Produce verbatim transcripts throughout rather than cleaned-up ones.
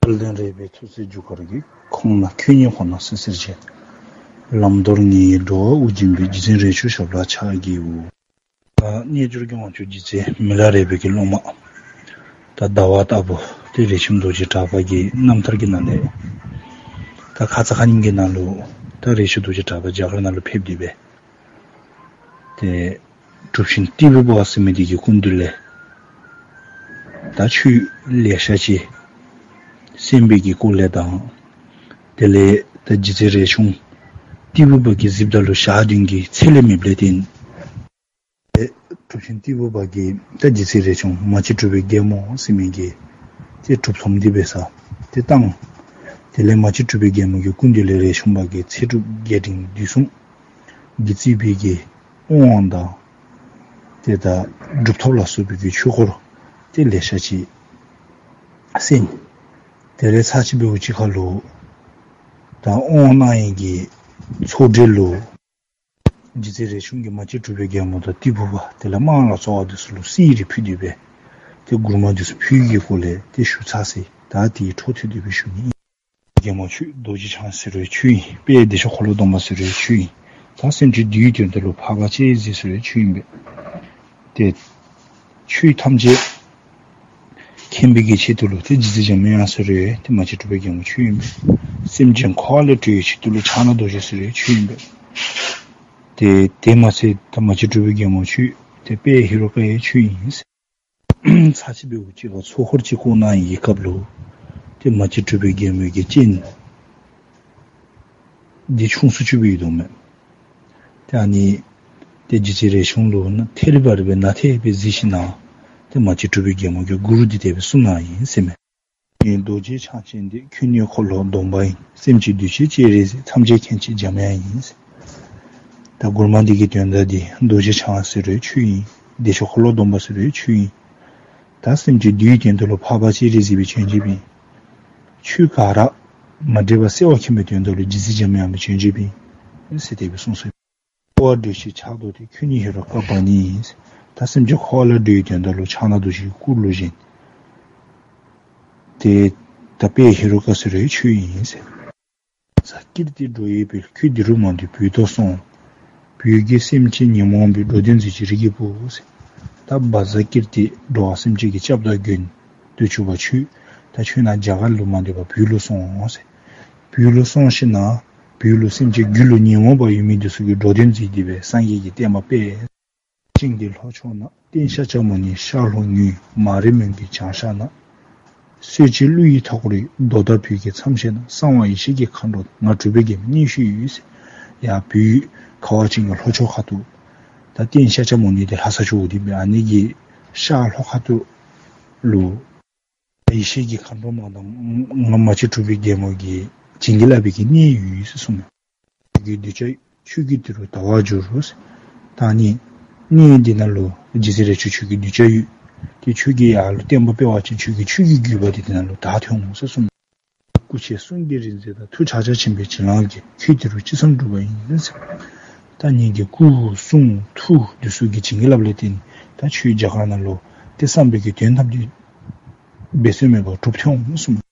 དཔལ་ལྡན་རས་པའི་ཐུགས་སྲས་རྒྱུ་སྐར་གྱི། ཁོང་ན་ཁྱོད་ཉིད་ཁོ་ན་སྲིད་ཟེར་བྱེད། ལམ་མདོར་ངེས་འགྲོ་བ་དབུགས་འབྱིན་པའི། རྗེ་བཙུན་རས་ཆུང་ཞབས་ལ་ཕྱག་བགྱིའོ། ཨ་རྣལ་འབྱོར་གྱི་དབང་ཕྱུག་རྗེ་བཙུན་མི་ལ་རས་པའི་གི་སློབ་མ། ད་ཟླ་བ་ལྟ་བུ་ཏེ་རས་ཆུང་རྡོ་རྗེ་གྲགས་པ་གི་རྣམ་ཐར་གྱི་ནང་ལས། ད་ཁ་ཙ་ཁ་ཉིནམ་གི་ནང་ལུ་ད་རས་ཆུང་རྡོ་རྗེ་གྲགས་པ་རྒྱ་གར་ནང་ལུ་ཕེབས་ཏེ་སྦེ། ཏེ་གྲུབ་ཆེན་ཏི་ཕུ་པ་ཟེར་མི་འདི་གི་སྐུ་མདུན་ལས་ད་ཆོས་ལེ་ཤ་ཅིག་གསན་པའི་གི་སྐོར་ལས་དང་། དེ་ལས་ད་རྗེ་བཙུན་རས་ཆུང་ཏི་ཕུ་པ་གིས་གཟིགསཔ་ད་ལུ་ཞག་བདུན་གྱི་ཚེ་ལས་མེདཔ་ལས་བརྟེན། ཏེ་གྲུབ་ཆེན་ཏི་ཕུ་པ་གིས་ད་རྗེ་བཙུན་རས་ཆུང་མ་གཅིག་གྲུབ་པའི་རྒྱལ་མོ་ཟེར་མི་གི་ཏེ་གྲུབ་ཐོབ་འདི་འབད་ས་ཏེ་བཏང་། དེ་ལས་མ་གཅིག་གྲུབ་པའི་རྒྱལ་མོ་གི་སྐུ་མདུན་ལས་རས་ཆུང་པ་གིས་ཚེ་སྒྲུབ་རྒྱས་འབྲིང་བསྡུས་གསུམ་གྱིས་གཙོས་པའི་གི་དབང་དང་། ཏེ་ད་གྲུབ་ཐོབ་ལ་སོགས་པའི་གི་ཆོས་སྐོར་ཏེ་ལེ་ཤ་ཅིག་གསན། དེ་ལས་ཚར་གཅིག་འབདཝ་ཅིག་ཁར་ལུ་ད་དབང་གནང་ཡི་གི་ཚོགས་གྲལ་ལུ་རྗེ་བཙུན་རས་ཆུང་གིས་མ་གཅིག་གྲུབ་པའི་རྒྱལ་མོ་དང་ཏི་ཕུ་པ་དེ་ལས་དམངས་ལ་ཚོགས་པ་འདི་ཚུ་ལུ་གསེར་རིགས་ཕུལ་ཏེ་སྦེ་ཏེ་མགུར་མ་འདི་ཚུ་ཕུལ་གྱི་སྐོར་ལས་ཏེ་ཞུ་ཚར་ཟེར། ད་དེའི་འཕྲོ་མཐུད་དེ་སྦེ་ཞུ་ནི། རྒྱལ་མོ་ཁྱོད་རྡོ་རྗེ་འཆང་ཟེར་རུང་ཁྱོད་ཨིན། དཔལ་བདེ་མཆོག་འཁོར་ལོ་སྡོམ་པ་ཟེར་རུང་ཁྱོད་ཨིན། ད་སེམས་ཅན་འདུལ་བའི་དོན་དུ་ལུ་འཕགས་པ་སྤྱན་རས་གཟིགས་ཟེར་རུང་ཁྱོད་ཨིན་པས། ཏེ་ཆོས་ཐམས་ཅད་མཁྱེན་པའི་གི་ཆེད་དུ་ལུ་ཏེ་རྗེ་བཙུན་འཇམ་དབྱངས་ཟེར་རུང་ཏེ་མ་གཅིག་གྲུབ་པའི་རྒྱལ་མོ་ཁྱོད་ཨིན་པས། སེམས་ཅན་འཁོར་བ་ལས་སྒྲོལ་བའི་ཆེད་དུ་ལུ་ཕྱག་ན་རྡོ་རྗེ་ཟེར་རུང་ཁྱོད་ཨིན་པས། ཏེ་དེ་མ་ཚད་ད་མ་གཅིག་གྲུབ་པའི་རྒྱལ་མོ་ཁྱོད་ཏེ་དཔལ་ཧེ་རུ་ཀ་ཡང་ཁྱོད་ཨིན་ཟེར། ཚར་གཅིག་འབདཝ་ཅིག་ཁར་ཚོགས་འཁོར་ཅིག་བསྐོར་གནང་ཡི་གི་སྐབས་ལུ་ཏེ་མ་གཅིག་གྲུབ་པའི་རྒྱལ་མོ་གི་སྤྱན་འདི་མཆོང་སུ་ཅིག་སྦེ་ཡོད་དོ་མས། ཏེ་ཨ་ནི་ཏེ་རྗེ་བཙུན་རས་ཆུང་ལུ་ན་ཐལ་བར་སྦེ་ན་ཐལ་སྦེ་གཟིགས་ཞིནམ་ལས་ཏེ་མ་གཅིག་གྲུབ་པའི་རྒྱལ་མོ་གིས་མགུར་འདི་དེ་སྦེ་གསུངས་གནང་ཡི་ཟེར་མས། ངེད་རྡོ་རྗེ་འཆང་ཅན་འདི། ཁྱོད་ཉིད་འཁོར་ལོ་སྡོམ་པ་ཡིན། སེམས་ཅན་འདུལ་བྱེད་སྤྱན་རས་གཟིགས། ཐམས་ཅད་མཁྱེན་བྱེད་འཇམ་དབྱངས་ཡིན། ད་མགུར་མ་འདི་གི་དོན་དག་འདི་རྡོ་རྗེ་འཆང་ཟེར་རུང་ཁྱོད་ཨིན། བདེ་མཆོག་འཁོར་ལོ་སྡོམ་པ་ཟེར་རུང་ཁྱོད་ཨིན། ད་སེམས་ཅན་འདུལ་བའི་དོན་དུ་ལུ་འཕགས་པ་སྤྱན་རས་གཟིགས་སྦེ་བྱོན་བྱོནམ་ཨིན། ཆོས་ག་ར་མ་འདྲེས་པ་གསལ་བར་མཁྱེན་པའི་དོན་དུ་ལུ་རྗེ་བཙུན་འཇམ་དབྱངས་སྦེ་བྱོན་བྱོནམ་ཨིན་ཟེར་དེ་སྦེ་གསུངས་སོ། འཁོར་བ་སྒྲོལ་བྱེད་ཕྱག་རྡོར་ཏེ། ཁྱོད་ཉིད་ཧེ་རུ་ཀ་པ་ཉིད་ཡིན། ད་སེམས་ཅན་འཁོར་བ་ལས་སྒྲོལ་བའི་དོན་དག་ལུ་ཕྱག་ན་རྡོ་རྗེའི་སྐུ་ལུ་བཞེངས། ཏེ་ད་དཔལ་ཧེ་རུ་ཀ་ཟེར་རུང་ཁྱོད་ཨིན་ཟེར། བཛྲ་ཀིརྟིའི་འགྲོ་བའི་དཔལ། ཁྱོད་འདི་རུ་མ་འདུས་བོད་དུ་སོང་། བོད་ཀྱི་སེམས་ཅན་ཉོན་མོངས་པའི། འགྲོ་དོན་མཛད་ཕྱིར་རིགས་ཀྱི་བུ་ཟེར། ད་བཛྲ་ཀིརྟི་འགྲོ་བ་སེམས་ཅན་གྱི་སྐྱབས་དང་མགོན་དུ་གྱུར་པ་ཁྱོད་ད་ཁྱོད་ནཱ་རྒྱ་གར་ལུ་མ་འདུས་པར་བོད་ལུ་སོང་ཟེར། བོད་ལུ་སོང་ཞིནམ་ལས་བོད་ལུ་སེམས་ཅན་རྒྱུད་ལུ་ཉོན་མོངས་པ་ཡོད་མི་འདི་ཚུ་གི་འགྲོ་དོན་མཛད་དེ་སྦེ་སངས་རྒྱས་ཀྱི་བསྟན་པ་སྤེལ། ཅིང་འདི་ལྷོ་ཕྱོགས་ན། སྟེང་ཤཱཀྱ་མུ་ནི་ཤར་ལྷོ་ངོས། མ་རིག་མུན་གྱི་བྱང་ཤར་ན། གསོད་བྱེད་ཀླུ་ཡི་ཐོག་རིས། མདོ་དང་བོད་ཀྱི་མཚམས་ཤེད་ན། གསང་བ་ཡེ་ཤེས་ཀྱི་མཁའ་འགྲོ། ང་གྲུབ་པའི་རྒྱལ་མོ་མཉེས་ཤིག་ཡོད་ཟེར། ཡར་བོད་ཁ་བ་ཅན་གྱི་ལྷོ་ཕྱོགས་ཁ་ཐུག། ད་སྟེང་ཤཱཀྱ་མུ་ནི་འདི་ལྷ་ས་ཕྱོགས་འདི་སྦེ་ཨ་ནི་གི་ཤར་ལྷོ་ཁ་ཐུག་ལུ་ཡེ་ཤེས་ཀྱི་མཁའ་འགྲོ་མ་དང་ང་མ་གཅིག་གྲུབ་པའི་རྒྱལ་མོ་གིས་བྱིན་གྱིས་བརླབས་པའི་གི་གནས་ཡོད་ཟེར་གསུངས་མས། ཁྱོད་ཀྱི་གདུལ་བྱ་ཁྱོད་ཀྱིས་འདི་རུ་དར་བར་འགྱུར་རོ་ཟེར། ད་ནི་གནས་འདི་ནང་ལུ་རྗེ་བཙུན་རས་ཆུང་ཁྱོད་ཀྱི་གདུལ་བྱ་ཡོད། ཏེ་ཁྱོད་ཀྱིས་ཡར་ལུ་བསྟན་པ་སྤེལ་བ་ཅིན་ཁྱོད་ཀྱི་ཆོས་ཀྱི་བརྒྱུད་པ་འདི་འདི་ནང་ལུ་དར་ཏེ་འོང་ཟེར་གསུངས། སྐུ་མཆེད་གསུང་གི་རིག་འཛིན་དང་། ཐུགས་ཕྱག་རྒྱ་ཆེན་པོའི་བྱིན་རླབས་ཀྱིས། ཁྱོད་འདི་རུ་ཅི་བསམ་འགྲུབ་པ་ཡིན་ཟེར། ད་ངེ་གི་སྐུ་གསུང་ཐུགས་འདི་ཚུ་གི་བྱིན་གྱིས་བརླབས་ལས་བརྟེན་ད་ཁྱོད་རྒྱ་གར་ནང་ལུ་ཏེ་བསམ་པའི་གི་དོན་ཐམས་ཅད་འབད་རྩོལ་མེད་པར་འགྲུབ་སྟེ་འོང་གསུངས།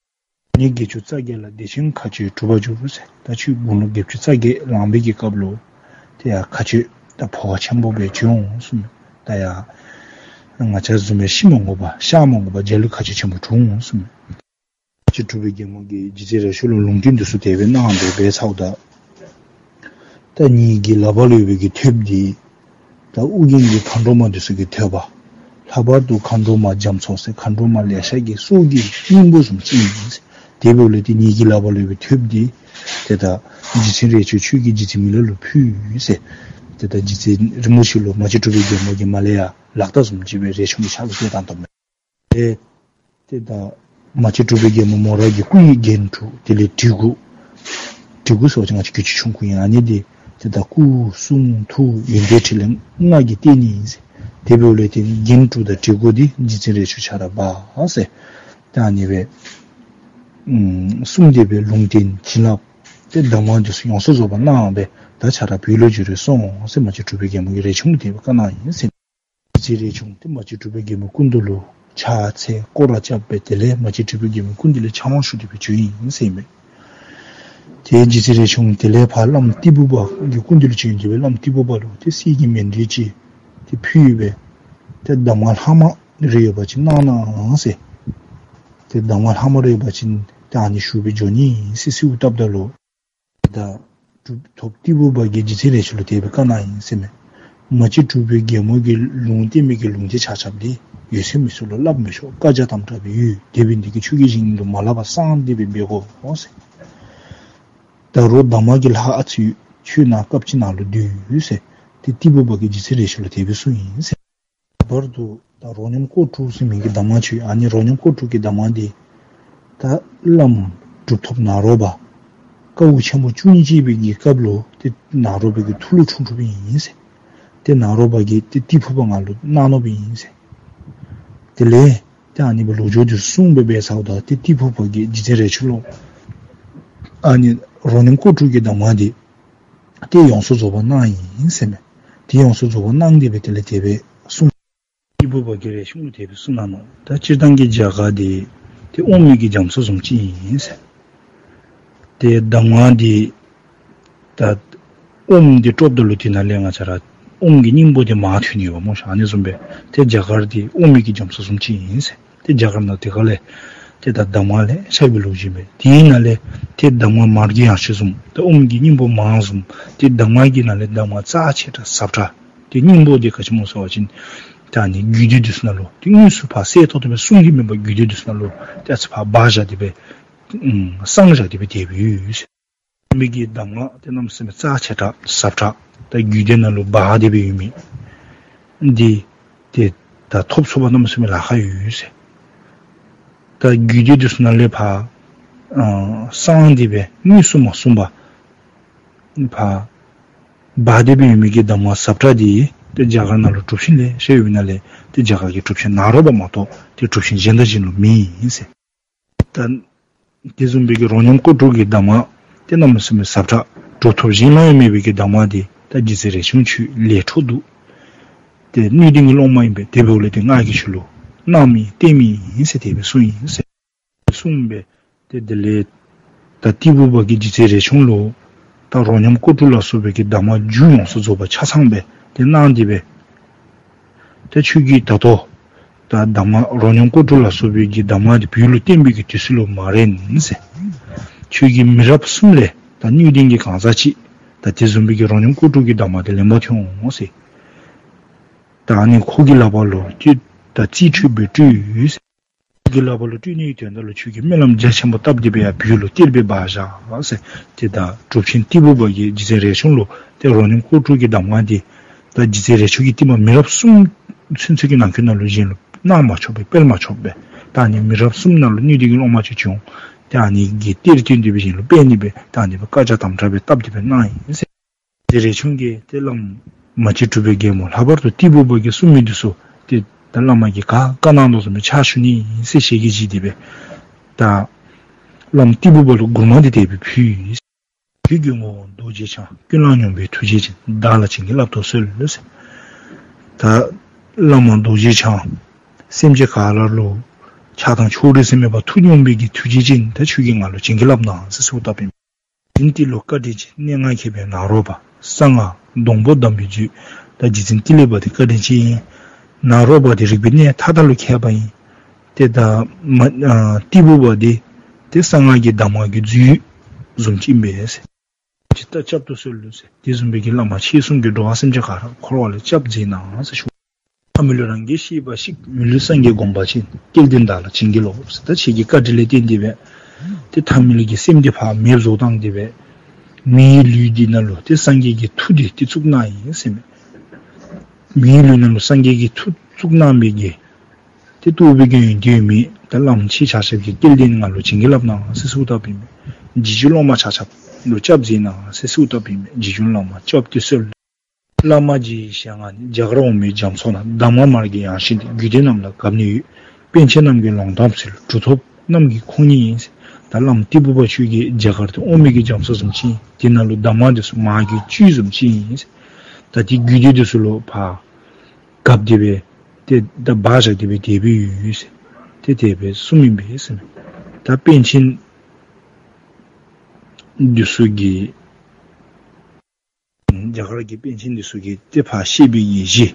ཉིན་བརྒྱད་ཅུ་རྩ་བརྒྱད་ལ། བདེ་ཆེན་མཁའ་སྤྱོད་གྲུབ་པར་འགྱུར་ཟེར། ད་ཁྱོད་དགུང་ལོ་བརྒྱད་ཅུ་རྩ་བརྒྱད་ལང་པའི་གི་སྐབས་ལུ་ཏེ་ཡར་མཁའ་སྤྱོད་ད་འཕོ་བ་ཆེན་པོ་སྦེ་བྱོན་འོང་གསུངས། ད་ཡར་ང་བཅས་བཟུམ་སྦེ་ཤི་མ་དགོ་པར་གཤགས་མ་དགོ་པར་འཇའ་ལུས་མཁའ་སྤྱོད་ཆེན་པོ་གྲུབ་འོང་གསུངས། མ་གཅིག་གྲུབ་པའི་རྒྱལ་མོ་གིས་རྗེ་བཙུན་རས་ཆུང་ལུ་ལུང་བསྟན་འདི་ཚུ་དེ་སྦེ་གནང་སྦེ་འབད་ཚརཝ་ད་ད་ངེ་གི་ལག་པ་ལུ་ཡོད་པའི་གི་ཐོདཔ་འདི་ད་ཨོ་རྒྱན་གྱི་མཁའ་འགྲོ་མ་འདི་ཚུ་གི་ཐོད་པ། ལྷག་པར་དུ་མཁའ་འགྲོ་མ་རྒྱ་མཚོ་ཟེར་མཁའ་འགྲོ་མ་ལེ་ཤ་གི་སྲོག་གི་སྙིང་པོ་བཟུམ་ཅིག་ཨིན་ཟེར། དེ་འབདཝ་ལས་ཏེ་ངེ་གི་ལག་པ་ལུ་ཡོད་པའི་ཐོདཔ་འདི་ཏེ་ད་རྗེ་བཙུན་རས་ཆུང་ཁྱོད་ཀྱིས་རྗེ་བཙུན་མི་ལ་ལུ་ཕུལ་ཟེར། ཏེ་ད་རྗེ་བཙུན་རིན་པོ་ཆེ་ལུ་མ་གཅིག་གྲུབ་པའི་རྒྱལ་མོ་གིས་མ་ལས་ཡར་ལག་རྟགས་བཟུམ་ཅིག་སྦེ་རས་ཆུང་གི་ཕྱག་ལུ་སྟོན་བཏང་དོ་མས། ཏེ་ཏེ་ད་མ་གཅིག་གྲུབ་པའི་རྒྱལ་མོ་མོ་ར་གི་སྐུ་ཡི་རྒྱན་དྲུག། དེ་ལས་གྲི་གུག། གྲི་གུག་ཟེར་བ་ཅིན་ང་བཅས་གི་ཆུང་ཀུ་ཨིན། ཨ་ནི་འདི་ཏེ་ད་སྐུ་གསུང་ཐུགས་ཡོན་ཏན་ཕྲིན་ལས་ལྔ་གི་རྟེན་ཨིན་ཟེར། དེ་འབདཝ་ལས་ཏེ་རྒྱན་དྲུག་དང་གྲི་གུག་འདི་རྗེ་བཙུན་རས་ཆུང་ཁྱོད་ར་འབག་ཟེར། ད་ཨ་ནི་སྦེ་ཨམ་གསུངས་ཏེ་སྦེ་ལུང་བསྟན་བྱིན་རླབས་ཏེ་གདམས་ངག་འདི་ཚུ་ཡོངས་སུ་རྫོགས་པ་གནང་སྦེ་ད་ཁྱོད་ར་བོད་ལུ་འགྱོ་རུང་སོང་ཟེར་མ་གཅིག་གྲུབ་པའི་རྒྱལ་མོ་གིས་རས་ཆུང་ལུ་དེ་སྦེ་བཀའ་གནང་ཡི་ཟེར། རྗེ་བཙུན་རས་ཆུང་ཏེ་མ་གཅིག་གྲུབ་པའི་རྒྱལ་མོའི་སྐུ་མདུན་ལུ་ ཕྱག་འཚལ་སྐོར་ར་རྐྱབ་སྦེ་དེ་ལས་མ་གཅིག་གྲུབ་པའི་རྒྱལ་མོའི་སྐུ་མདུན་ལས་ཕྱག་དབང་ཞུ་སྟེ་སྦེ་བྱོན་ཡི་ཟེར་ཨིན་མས། ཏེ་རྗེ་བཙུན་རས་ཆུང་དེ་ལས་ཕར་བླམ་ཏི་ཕུ་པ་གི་སྐུ་མདུན་ལུ་བྱོན་ཏེ་སྦེ་བླམ་ཏི་ཕུ་པ་ལུ་ཏེ་གསེར་གྱི་མཎྜལ་ཅིག་ཏེ་ཕུལ་སྦེ་ཏེ་གདམས་ངག་ལྷག་མ་རེ་ཡོད་པ་ཅིན་གནང་གནང་ཟེར། ཏེ་གདམས་ངག་ལྷག་མ་རེ་ཡོད་པ་ཅིན་ཏེ་ཨ་ནི་ཞུ་སྦེ་འགྱོ་ནི་ཨིན་ཟེར་གསོལཝ་བཏབ་ད་ལུ། ད་གྲུབ་ཐོབ་ཏི་ཕུ་པ་གིས་རྗེ་བཙུན་རས་ཆུང་ལུ་དེ་སྦེ་བཀའ་གནང་ཡི་ཟེར་མས། མ་གཅིག་གྲུབ་པའི་རྒྱལ་མོ་གིས་ལུང་བསྟན་མི་གི་ལུང་བསྟན་ཆ་ཁྱབ་འདི་ཡོད་ཚད་མི་ཚུ་ལུ་སླབ་མི་ཆོག། བཀའ་རྒྱ་དམ་དྲག་སྦེ་ཡོད། དེ་འབད་ནི་འདི་གིས་ཁྱོད་ཀྱིས་གཞན་ལུ་མ་སླབ་པར་གསང་སྟེ་སྦེ་འབད་དགོ་ཟེར། ད་རུང་གདམས་ངག་གི་ལྷག་ཨ་ཙི་ཁྱོད་ནཱ་སྐབས་ཅིག་ནཱ་ལུ་སྡོད་ཟེར། ཏེ་ཏི་ཕུ་པ་གིས་རྗེ་བཙུན་རས་ཆུང་ལུ་དེ་སྦེ་གསུངས་ཡི་ཟེར། ལྷག་པར་དུ་ད་རོ་སྙོམས་སྐོར་དྲུག་ཟེར་མི་གི་གདམས་ངག་ཅིག། ཨ་ནི་རོ་སྙོམས་སྐོར་དྲུག་གི་གདམས་ངག་འདི་ད་བླམ་གྲུབ་ཐོབ་ནཱ་རོ་པ་དཀའ་བ་ཆེན་པོ་བཅུ་གཉིས་སྤྱད་པའི་གི་སྐབས་ལུ་ཏེ་ནཱ་རོ་པའི་གི་ཐུགས་ལུ་འཁྲུངས་འཁྲུངསམ་ཨིན་ཟེར། ཏེ་ནཱ་རོ་པ་གིས་ཏེ་ཏི་ཕུ་པ་ང་ལུ་གནང་ནུག་ཨིན་ཟེར། དེ་ལས་ཏེ་ཨ་ནི་སྦེ་ལོ་རྒྱུས་འདི་གསུངས་སྦེ་འབད་ཚརཝ་ད་ཏེ་ཏི་ཕུ་པ་གིས་རྗེ་བཙུན་རས་ཆུང་ལུ་ཨ་ནི་རོ་སྙོམས་སྐོར་དྲུག་གི་གདམས་ངག་འདི་ཏེ་ཡོངས་སུ་རྫོགས་པ་གནང་ཡི་ཟེར་མས། ཏེ་ཡོངས་སུ་རྫོགས་པ་གནང་སྟེ་སྦེ་དེ་ལས་དེ་སྦེ་གསུངས། ཏི་ཕུ་པ་གིས་རས་ཆུང་ལུ་དེ་སྦེ་གསུངས་གནང་ནུག། ད་སྤྱིར་བཏང་གི་རྒྱ་གར་འདི་ཏེ་ཨོམ་གྱི་རྒྱ་མཚོ་བཟུམ་ཅིག་ཨིན་ཟེར། ཏེ་གདམས་ངག་འདི་ད་ཨོམ་འདི་དཀྲོགཔ་ད་ལུ་དེ་ནང་ལས་ང་བཅས་ར་ཨོམ་གྱི་སྙིང་པོ་འདི་མར་ཐོན་ནི་ཡོདཔ་སྨོ་ཤ། ཨ་ནི་བཟུམ་སྦེ་ཏེ་རྒྱ་གར་འདི་ཨོམ་གྱི་རྒྱ་མཚོ་བཟུམ་ཅིག་ཨིན་ཟེར། ཏེ་རྒྱ་གར་ནང་དེ་ཁ་ལས་ཏེ་ད་གདམས་ངག་ལེ་ཤ་ཡོད་པའི་ལོ་རྒྱུས་མས། དེའི་ནང་ལས་ཏེ་གདམས་ངག་མར་གྱི་ཡང་ཤུལ་བཟུམ་ད་ཨོམ་གྱི་སྙིང་པོ་མར་བཟུམ་ཏེ་གདམས་ངག་གི་ནང་ལས་གདམས་ངག་རྩ་ཆེ་དྲགས་ཟབ་དྲགས་ཏེ་སྙིང་པོ་འདི་ག་ཅི་སྨོ་ཟེར་བ་ཅིན་ད་ཨ་ནི་རྒྱུད་སྡེ་འདི་ཚུ་ནང་ལུ་ཏེ་དངོས་སུ་ཕར་གསལ་ཏོག་ཏོ་སྦེ་གསུངས་ཏེ་མེད་པར་རྒྱུད་སྡེ་འདི་ཚུ་ནང་ལུ་ཏེ་ཨ་ཙི་ཕར་སྦ་བཞག་སྟེ་སྦེ་ཨམ་གསང་བཞག་སྟེ་སྦེ་དེ་སྦེ་ཡོད་ཟེར། མི་གི་གདམས་ངག་ཏེ་གནམ་མེད་ས་མེད་རྩ་ཆེ་དྲགས་ཟབ་དྲགས་ད་རྒྱུད་སྡེ་ནང་ལུ་སྦ་སྟེ་སྦེ་ཡོད་མི་འདི་ཏེ་ད་ཐོབ་ཚུགས་པར་གནམ་མེད་ས་མེད་ལཱ་ཁག་ཡོད་ཟེར། ད་རྒྱུད་སྡེ་འདི་ཚུ་ནང་ལས་ཕར་ཨ་གསང་སྟེ་སྦེ་དངོས་སུ་མ་གསུངས་པར་ཕར་སྦ་སྟེ་སྦེ་ཡོད་མི་གི་གདམས་ངག་ཟབ་དྲགས་འདི་ཏེ་རྒྱ་གར་ནང་ལུ་གྲུབ་ཆེན་ལེ་ཤ་ཡོད་པའི་ནང་ལས་ཏེ་རྒྱ་གར་གྱི་གྲུབ་ཆེན་ནཱ་རོ་པ་མ་གཏོགས་ཏེ་གྲུབ་ཆེན་གཞན་དང་གཞན་ལུ་མེད་ཟེར། ད་དེ་བཟུམ་སྦེ་གི་རོ་སྙོམས་སྐོར་དྲུག་གི་གདམས་ངག་ཏེ་གནམ་མེད་ས་མེད་ཟབ་དྲགས་གྲུབ་ཐོབ་གཞན་ལུ་ཡང་མེད་པའི་གི་གདམས་ངག་འདི་ད་རྗེ་བཙུན་རས་ཆུང་ཁྱོད་ལས་འཕྲོ་འདུག། ཏེ་སྣོད་ལྡན་གྱི་སློབ་མ་ཨིན་པས། དེ་འབདཝ་ལས་ཏེ་ང་གིས་ཁྱོད་ལུ་གནང་མི་སྟོན་མི་ཨིན་ཟེར་དེ་སྦེ་གསུངས་ཡི་ཟེར། གསུངས་པས། ཏེ་དེ་ལས་ད་ཏི་ཕུ་པ་གིས་རྗེ་བཙུན་རས་ཆུང་ལུ་ད་རོ་སྙོམས་སྐོར་དྲུག་ལ་སོགས་པའི་གི་གདམས་ངག་རྒྱུད་ཡོངས་སུ་རྫོགས་པ་ཆ་ཚང་སྦེ་ཏེ་གནང་སྟེ་སྦེ། ཏེ་ཁྱོད་ཀྱིས་ད་ལྟོ་ད་གདམས་ངག་རོ་སྙོམས་སྐོར་དྲུག་ལ་སོགས་པའི་གི་གདམས་ངག་འདི་བོད་ལུ་བསྟན་པའི་གི་དུས་ཚོད་ལུ་མ་རན་ཟེར། ཁྱོད་ཀྱིས་མི་རབས་གསུམ་ལས་ད་སྣོད་ལྡན་གྱི་གང་ཟག་ཅིག་ད་དེ་བཟུམ་སྦེ་གི་རོ་སྙོམས་སྐོར་དྲུག་གི་གདམས་ངག་འདི་ལེན་པར་འཐོན་འོང་ཟེར། ད་ཨ་ནི་ཁོ་གི་ལག་པར་ལུ་ཏེ་ད་རྩིས་སྤྲོད་སྦེ་སྤྲོད་ཡོད་ཟེར། ཁོ་གི་ལག་པར་ལུ་སྤྲོད་ནིའི་དོན་དག་ལུ་ཁྱོད་ཀྱིས་སྨོན་ལམ་རྒྱ་ཆེན་པོ་བཏབ་སྟེ་སྦེ་ཡར་བོད་ལུ་གཏེར་སྦེ་སྦ་བཞག་ཟེར། ཏེ་ད་གྲུབ་ཆེན་ཏི་ཕུ་པ་གིས་རྗེ་བཙུན་རས་ཆུང་ལུ་ཏེ་རོ་སྙོམས་སྐོར་དྲུག་གི་གདམས་ངག་འདི་ད་རྗེ་བཙུན་རས་ཆུང་གི་རྟིང་མ་མི་རབས་གསུམ་ཚུན་ཚོད་ཀྱི་ནང་འཁོད་ནང་ལུ་གཞན་ལུ་གནང་མ་ཆོག་པས། སྤེལ་མ་ཆོག་པས། ད་ཨ་ནི་མི་རབས་གསུམ་ནང་ལུ་སྣོད་ལྡན་གྱི་སློབ་མ་ཅིག་བྱུང་། ཏེ་ཨ་ནི་གི་གཏེར་བཏོན་ཏེ་སྦེ་གཞན་ལུ་སྤེལ་ནི་སྦེ་ད་ཨ་ནི་སྦེ་བཀའ་རྒྱ་དམ་དྲགས་སྦེ་བཏབ་སྟེ་སྦེ་གནང་ཡི་ཟེར། རྗེ་བཙུན་རས་ཆུང་གིས་ཏེ་བླམ་མ་གཅིག་གྲུབ་པའི་རྒྱལ་མོ་ལྷག་པར་དུ་ཏི་ཕུ་པ་གིས་གསུངས་མི་འདི་ཚུ་ཏེ་ད་བླ་མ་གིས་ག་བཀའ་གནང་དོ་བཟུམ་སྦེ་ཕྱག་ཞུ་ནི་ཨིན་ཟེར་ཞལ་གྱིས་བཞེས་ཏེ་སྦེ། ད་བླམ་ཏི་ཕུ་པ་ལུ་མགུར་མ་འདི་དེ་སྦེ་ཕུལ་ཡི། བོད་ཀྱི་ངོ་བོ་རྡོ་རྗེ་འཆང་། ཀུན་ལ་སྙོམས་པའི་ཐུགས་རྗེ་ཅན། བདག་ལ་བྱིན་གྱིས་བརླབ་ཏུ་གསོལ་ཟེར། ད་བླ་མ་རྡོ་རྗེ་འཆང་སེམས་ཅན་ག་ར་ལུ་ཆགས་སྡང་ཕྱོགས་རིས་ཟེར་མེད་པར་ཐུགས་སྙོམས་པའི་གི་ཐུགས་རྗེ་ཅན་ད་ཁྱོད་ཀྱིས་ང་ལུ་བྱིན་གྱིས་བརླབ་གནང་ཟེར་གསོལཝ་བཏབ་ཨིན། རྗེ་བཙུན་ཏི་ལོ་བཀའ་དྲིན་ཅན། གནས་ལྔ་མཁས་པའི་ནཱ་རོ་པ། གསང་སྔགས་སྡོང་པོ་གདམས་པའི་རྒྱུད། ད་རྗེ་བཙུན་ཏི་ལོ་པ་འདི་བཀའ་དྲིན་ཅན་ཨིན། ནཱ་རོ་པ་འདི་རིག་པའི་གནས་མཐའ་དག་ལུ་མཁས་པ་ཨིན། ཏེ་ད་མ་ཨ་ཏི་ཕུ་པ་འདི་ཏེ་གསང་སྔགས་ཀྱི་གདམས་ངག་གི་རྒྱུད་བཟུམ་ཅིག་ཨིན་པས་ཟེར། ཇི་ལྟར་བསྐྱབ་ཏུ་གསོལ་ལོ་ཟེར། དེ་བཟུམ་སྦེ་གི་བླ་མ་ཆེ་གསུམ་གྱིས་འགྲོ་བ་སེམས་ཅན་ག་ར་འཁོར་བ་ལས་བསྐྱབ་མཛད་གནང་ཟེར་ཞུ། ཐ་མི་ལུས་རང་གི་ཤེས་པ་བཤིག། མི་ལུས་སངས་རྒྱས་སྒོམ་པ་ཅན། སྐལ་ལྡན་བདག་ལ་བྱིན་གྱིས་རློབས་ཟེར། ད་ཁྱེད་ཀྱི་བཀའ་དྲིན་ལས་བརྟེན་ཏེ་སྦེ་ཏེ་ཐ་མི་ལུས་ཀྱི་སེམས་འདི་ཕར་མེདཔ་བཟོ་བཏང་སྟེ་སྦེ་མིའི་ལུས་འདི་ནང་ལུ་ཏེ་སངས་རྒྱས་ཀྱི་མཐུ་འདི་ཏེ་བཙུགས་གནང་ཡི་ཟེར་མས། མིའི་ལུས་ནང་ལུ་སངས་རྒྱས་ཀྱི་མཐུ་བཙུགས་གནང་མི་གི་ཏེ་བཏུབ་པའི་གི་ཡོན་ཏན་ཡོད་མི་ད་བླམ་ཆེ་ཆ་ཁྱབ་ཀྱི་སྐལ་ལྡན་ང་ལུ་བྱིན་གྱིས་བརླབ་གནང་ཟེར་གསོལཝ་བཏབ་ཨིན་མས། རྗེས་འཇུག་སློབ་མ་ཆ་ཁྱབ་ལུ་སྐྱབས་མཛད་གནང་ཟེར་གསོལཝ་བཏབ་ཨིན་མས། རྗེས་འཇུག་བླ་མ་སྐྱབས་ཏེ་གསོལ། བླ་མ་རྗེའི་ཞལ་སྔ་ནས། རྒྱ་གར་འོ་མའི་རྒྱ་མཚོ་ན། གདམས་ངག་མར་གྱི་ཡངས་ཤིང་འདི། རྒྱུད་སྡེ་རྣམས་ལ་གབ་ནས་ཡོད། པཎ་ཆེན་རྣམས་ཀྱི་ལུང་དམ་ཚུལ། གྲུབ་ཐོབ་རྣམས་ཀྱི་ཁོང་ཉིད་ཡིན། ད་བླམ་ཏི་ཕུ་པ་ཁྱོད་ཀྱིས་རྒྱ་གར་འདི་འོ་མའི་གི་རྒྱ་མཚོ་བཟུམ་ཅིག་ཨིན། དེ་ནང་ལུ་གདམས་ངག་འདི་ཚུ་མར་གྱི་བཅུད་བཟུམ་ཅིག་ཨིན། ད་དེ་རྒྱུད་སྡེ་འདི་ཚུ་ལུ་ཕར་གབ་སྟེ་སྦེ་ ཏེ་ད་སྦ་བཞག་སྟེ་སྦེ་དེ་སྦེ་ཡོད་ཟེར། ཏེ་དེ་སྦེ་གསུངམ་ཨིན་པས་ཟེར་མས། ད་པཎ་ཆེན་འདི་ཚུ་གིས་རྒྱ་གར་གྱི་པཎ་ཆེན་འདི་ཚུ་གིས་ཏེ་ཕར་བཤད་པའི་གི་གཞི་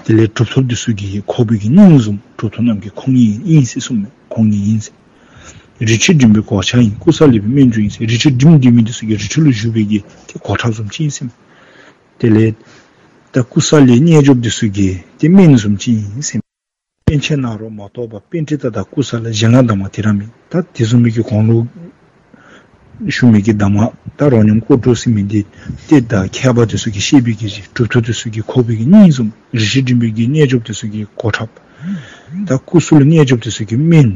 དེ་ལས་གྲུབ་ཐོབ་འདི་ཚུ་གིས་ཁོག་པའི་གི་སྙིང་བཟུམ། གྲུབ་ཐོབ་རྣམས་ཀྱི་ཁོག་སྙིང་ཨིན་ཟེར་གསུངམ་མས། ཁོག་སྙིང་ཨིན་ཟེར། རི་ཁྲོད་འགྲིམ་པའི་གོ་ཆ་ཨིན། ཀུ་ས་ལི་པའི་སྨན་ཆུ་ཨིན་ཟེར། རི་ཁྲོད་འགྲིམ་སྡོད་མི་འདི་ཚུ་གིས་རི་ཁྲོད་ལུ་བཞུགས་པའི་གི་ཏེ་གོ་ཁྲབ་བཟུམ་ཅིག་ཨིན་ཟེར་མས། དེ་ལས་ད་ཀུ་ས་ལིའི་རྣལ་འབྱོརཔ་འདི་ཚུ་གི་ཏེ་སྨན་བཟུམ་ཅིག་ཨིན་ཟེར་མས། པཎ་ཆེན་ནཱ་རོ་མ་གཏོགས་པ་པཎྜི་ཏ་དང་ཀུ་ས་ལི་གཞན་ལ་གདམས་ངག་དེ་ར་མེད། ད་དེ་བཟུམ་མའི་གི་གོང་ལུ་ཞུ་མི་གི་གདམས་ངག་ད་རོ་སྙོམས་སྐོར་དྲུག་ཟེར་མི་འདི་ཏེ་ད་མཁས་པ་འདི་ཚུ་གིས་བཤད་པའི་གི་གཞི། གྲུབ་ཐོབ་འདི་ཚུ་གིས་ཁོག་པའི་གི་སྙིང་བཟུམ། རི་ཁྲོད་འགྲིམ་པའི་གི་རྣལ་འབྱོརཔ་འདི་ཚུ་གི་གོ་ཁྲབ། ད་ཀུ་ས་ལི་རྣལ་འབྱོརཔ་འདི་ཚུ་གི་སྨན་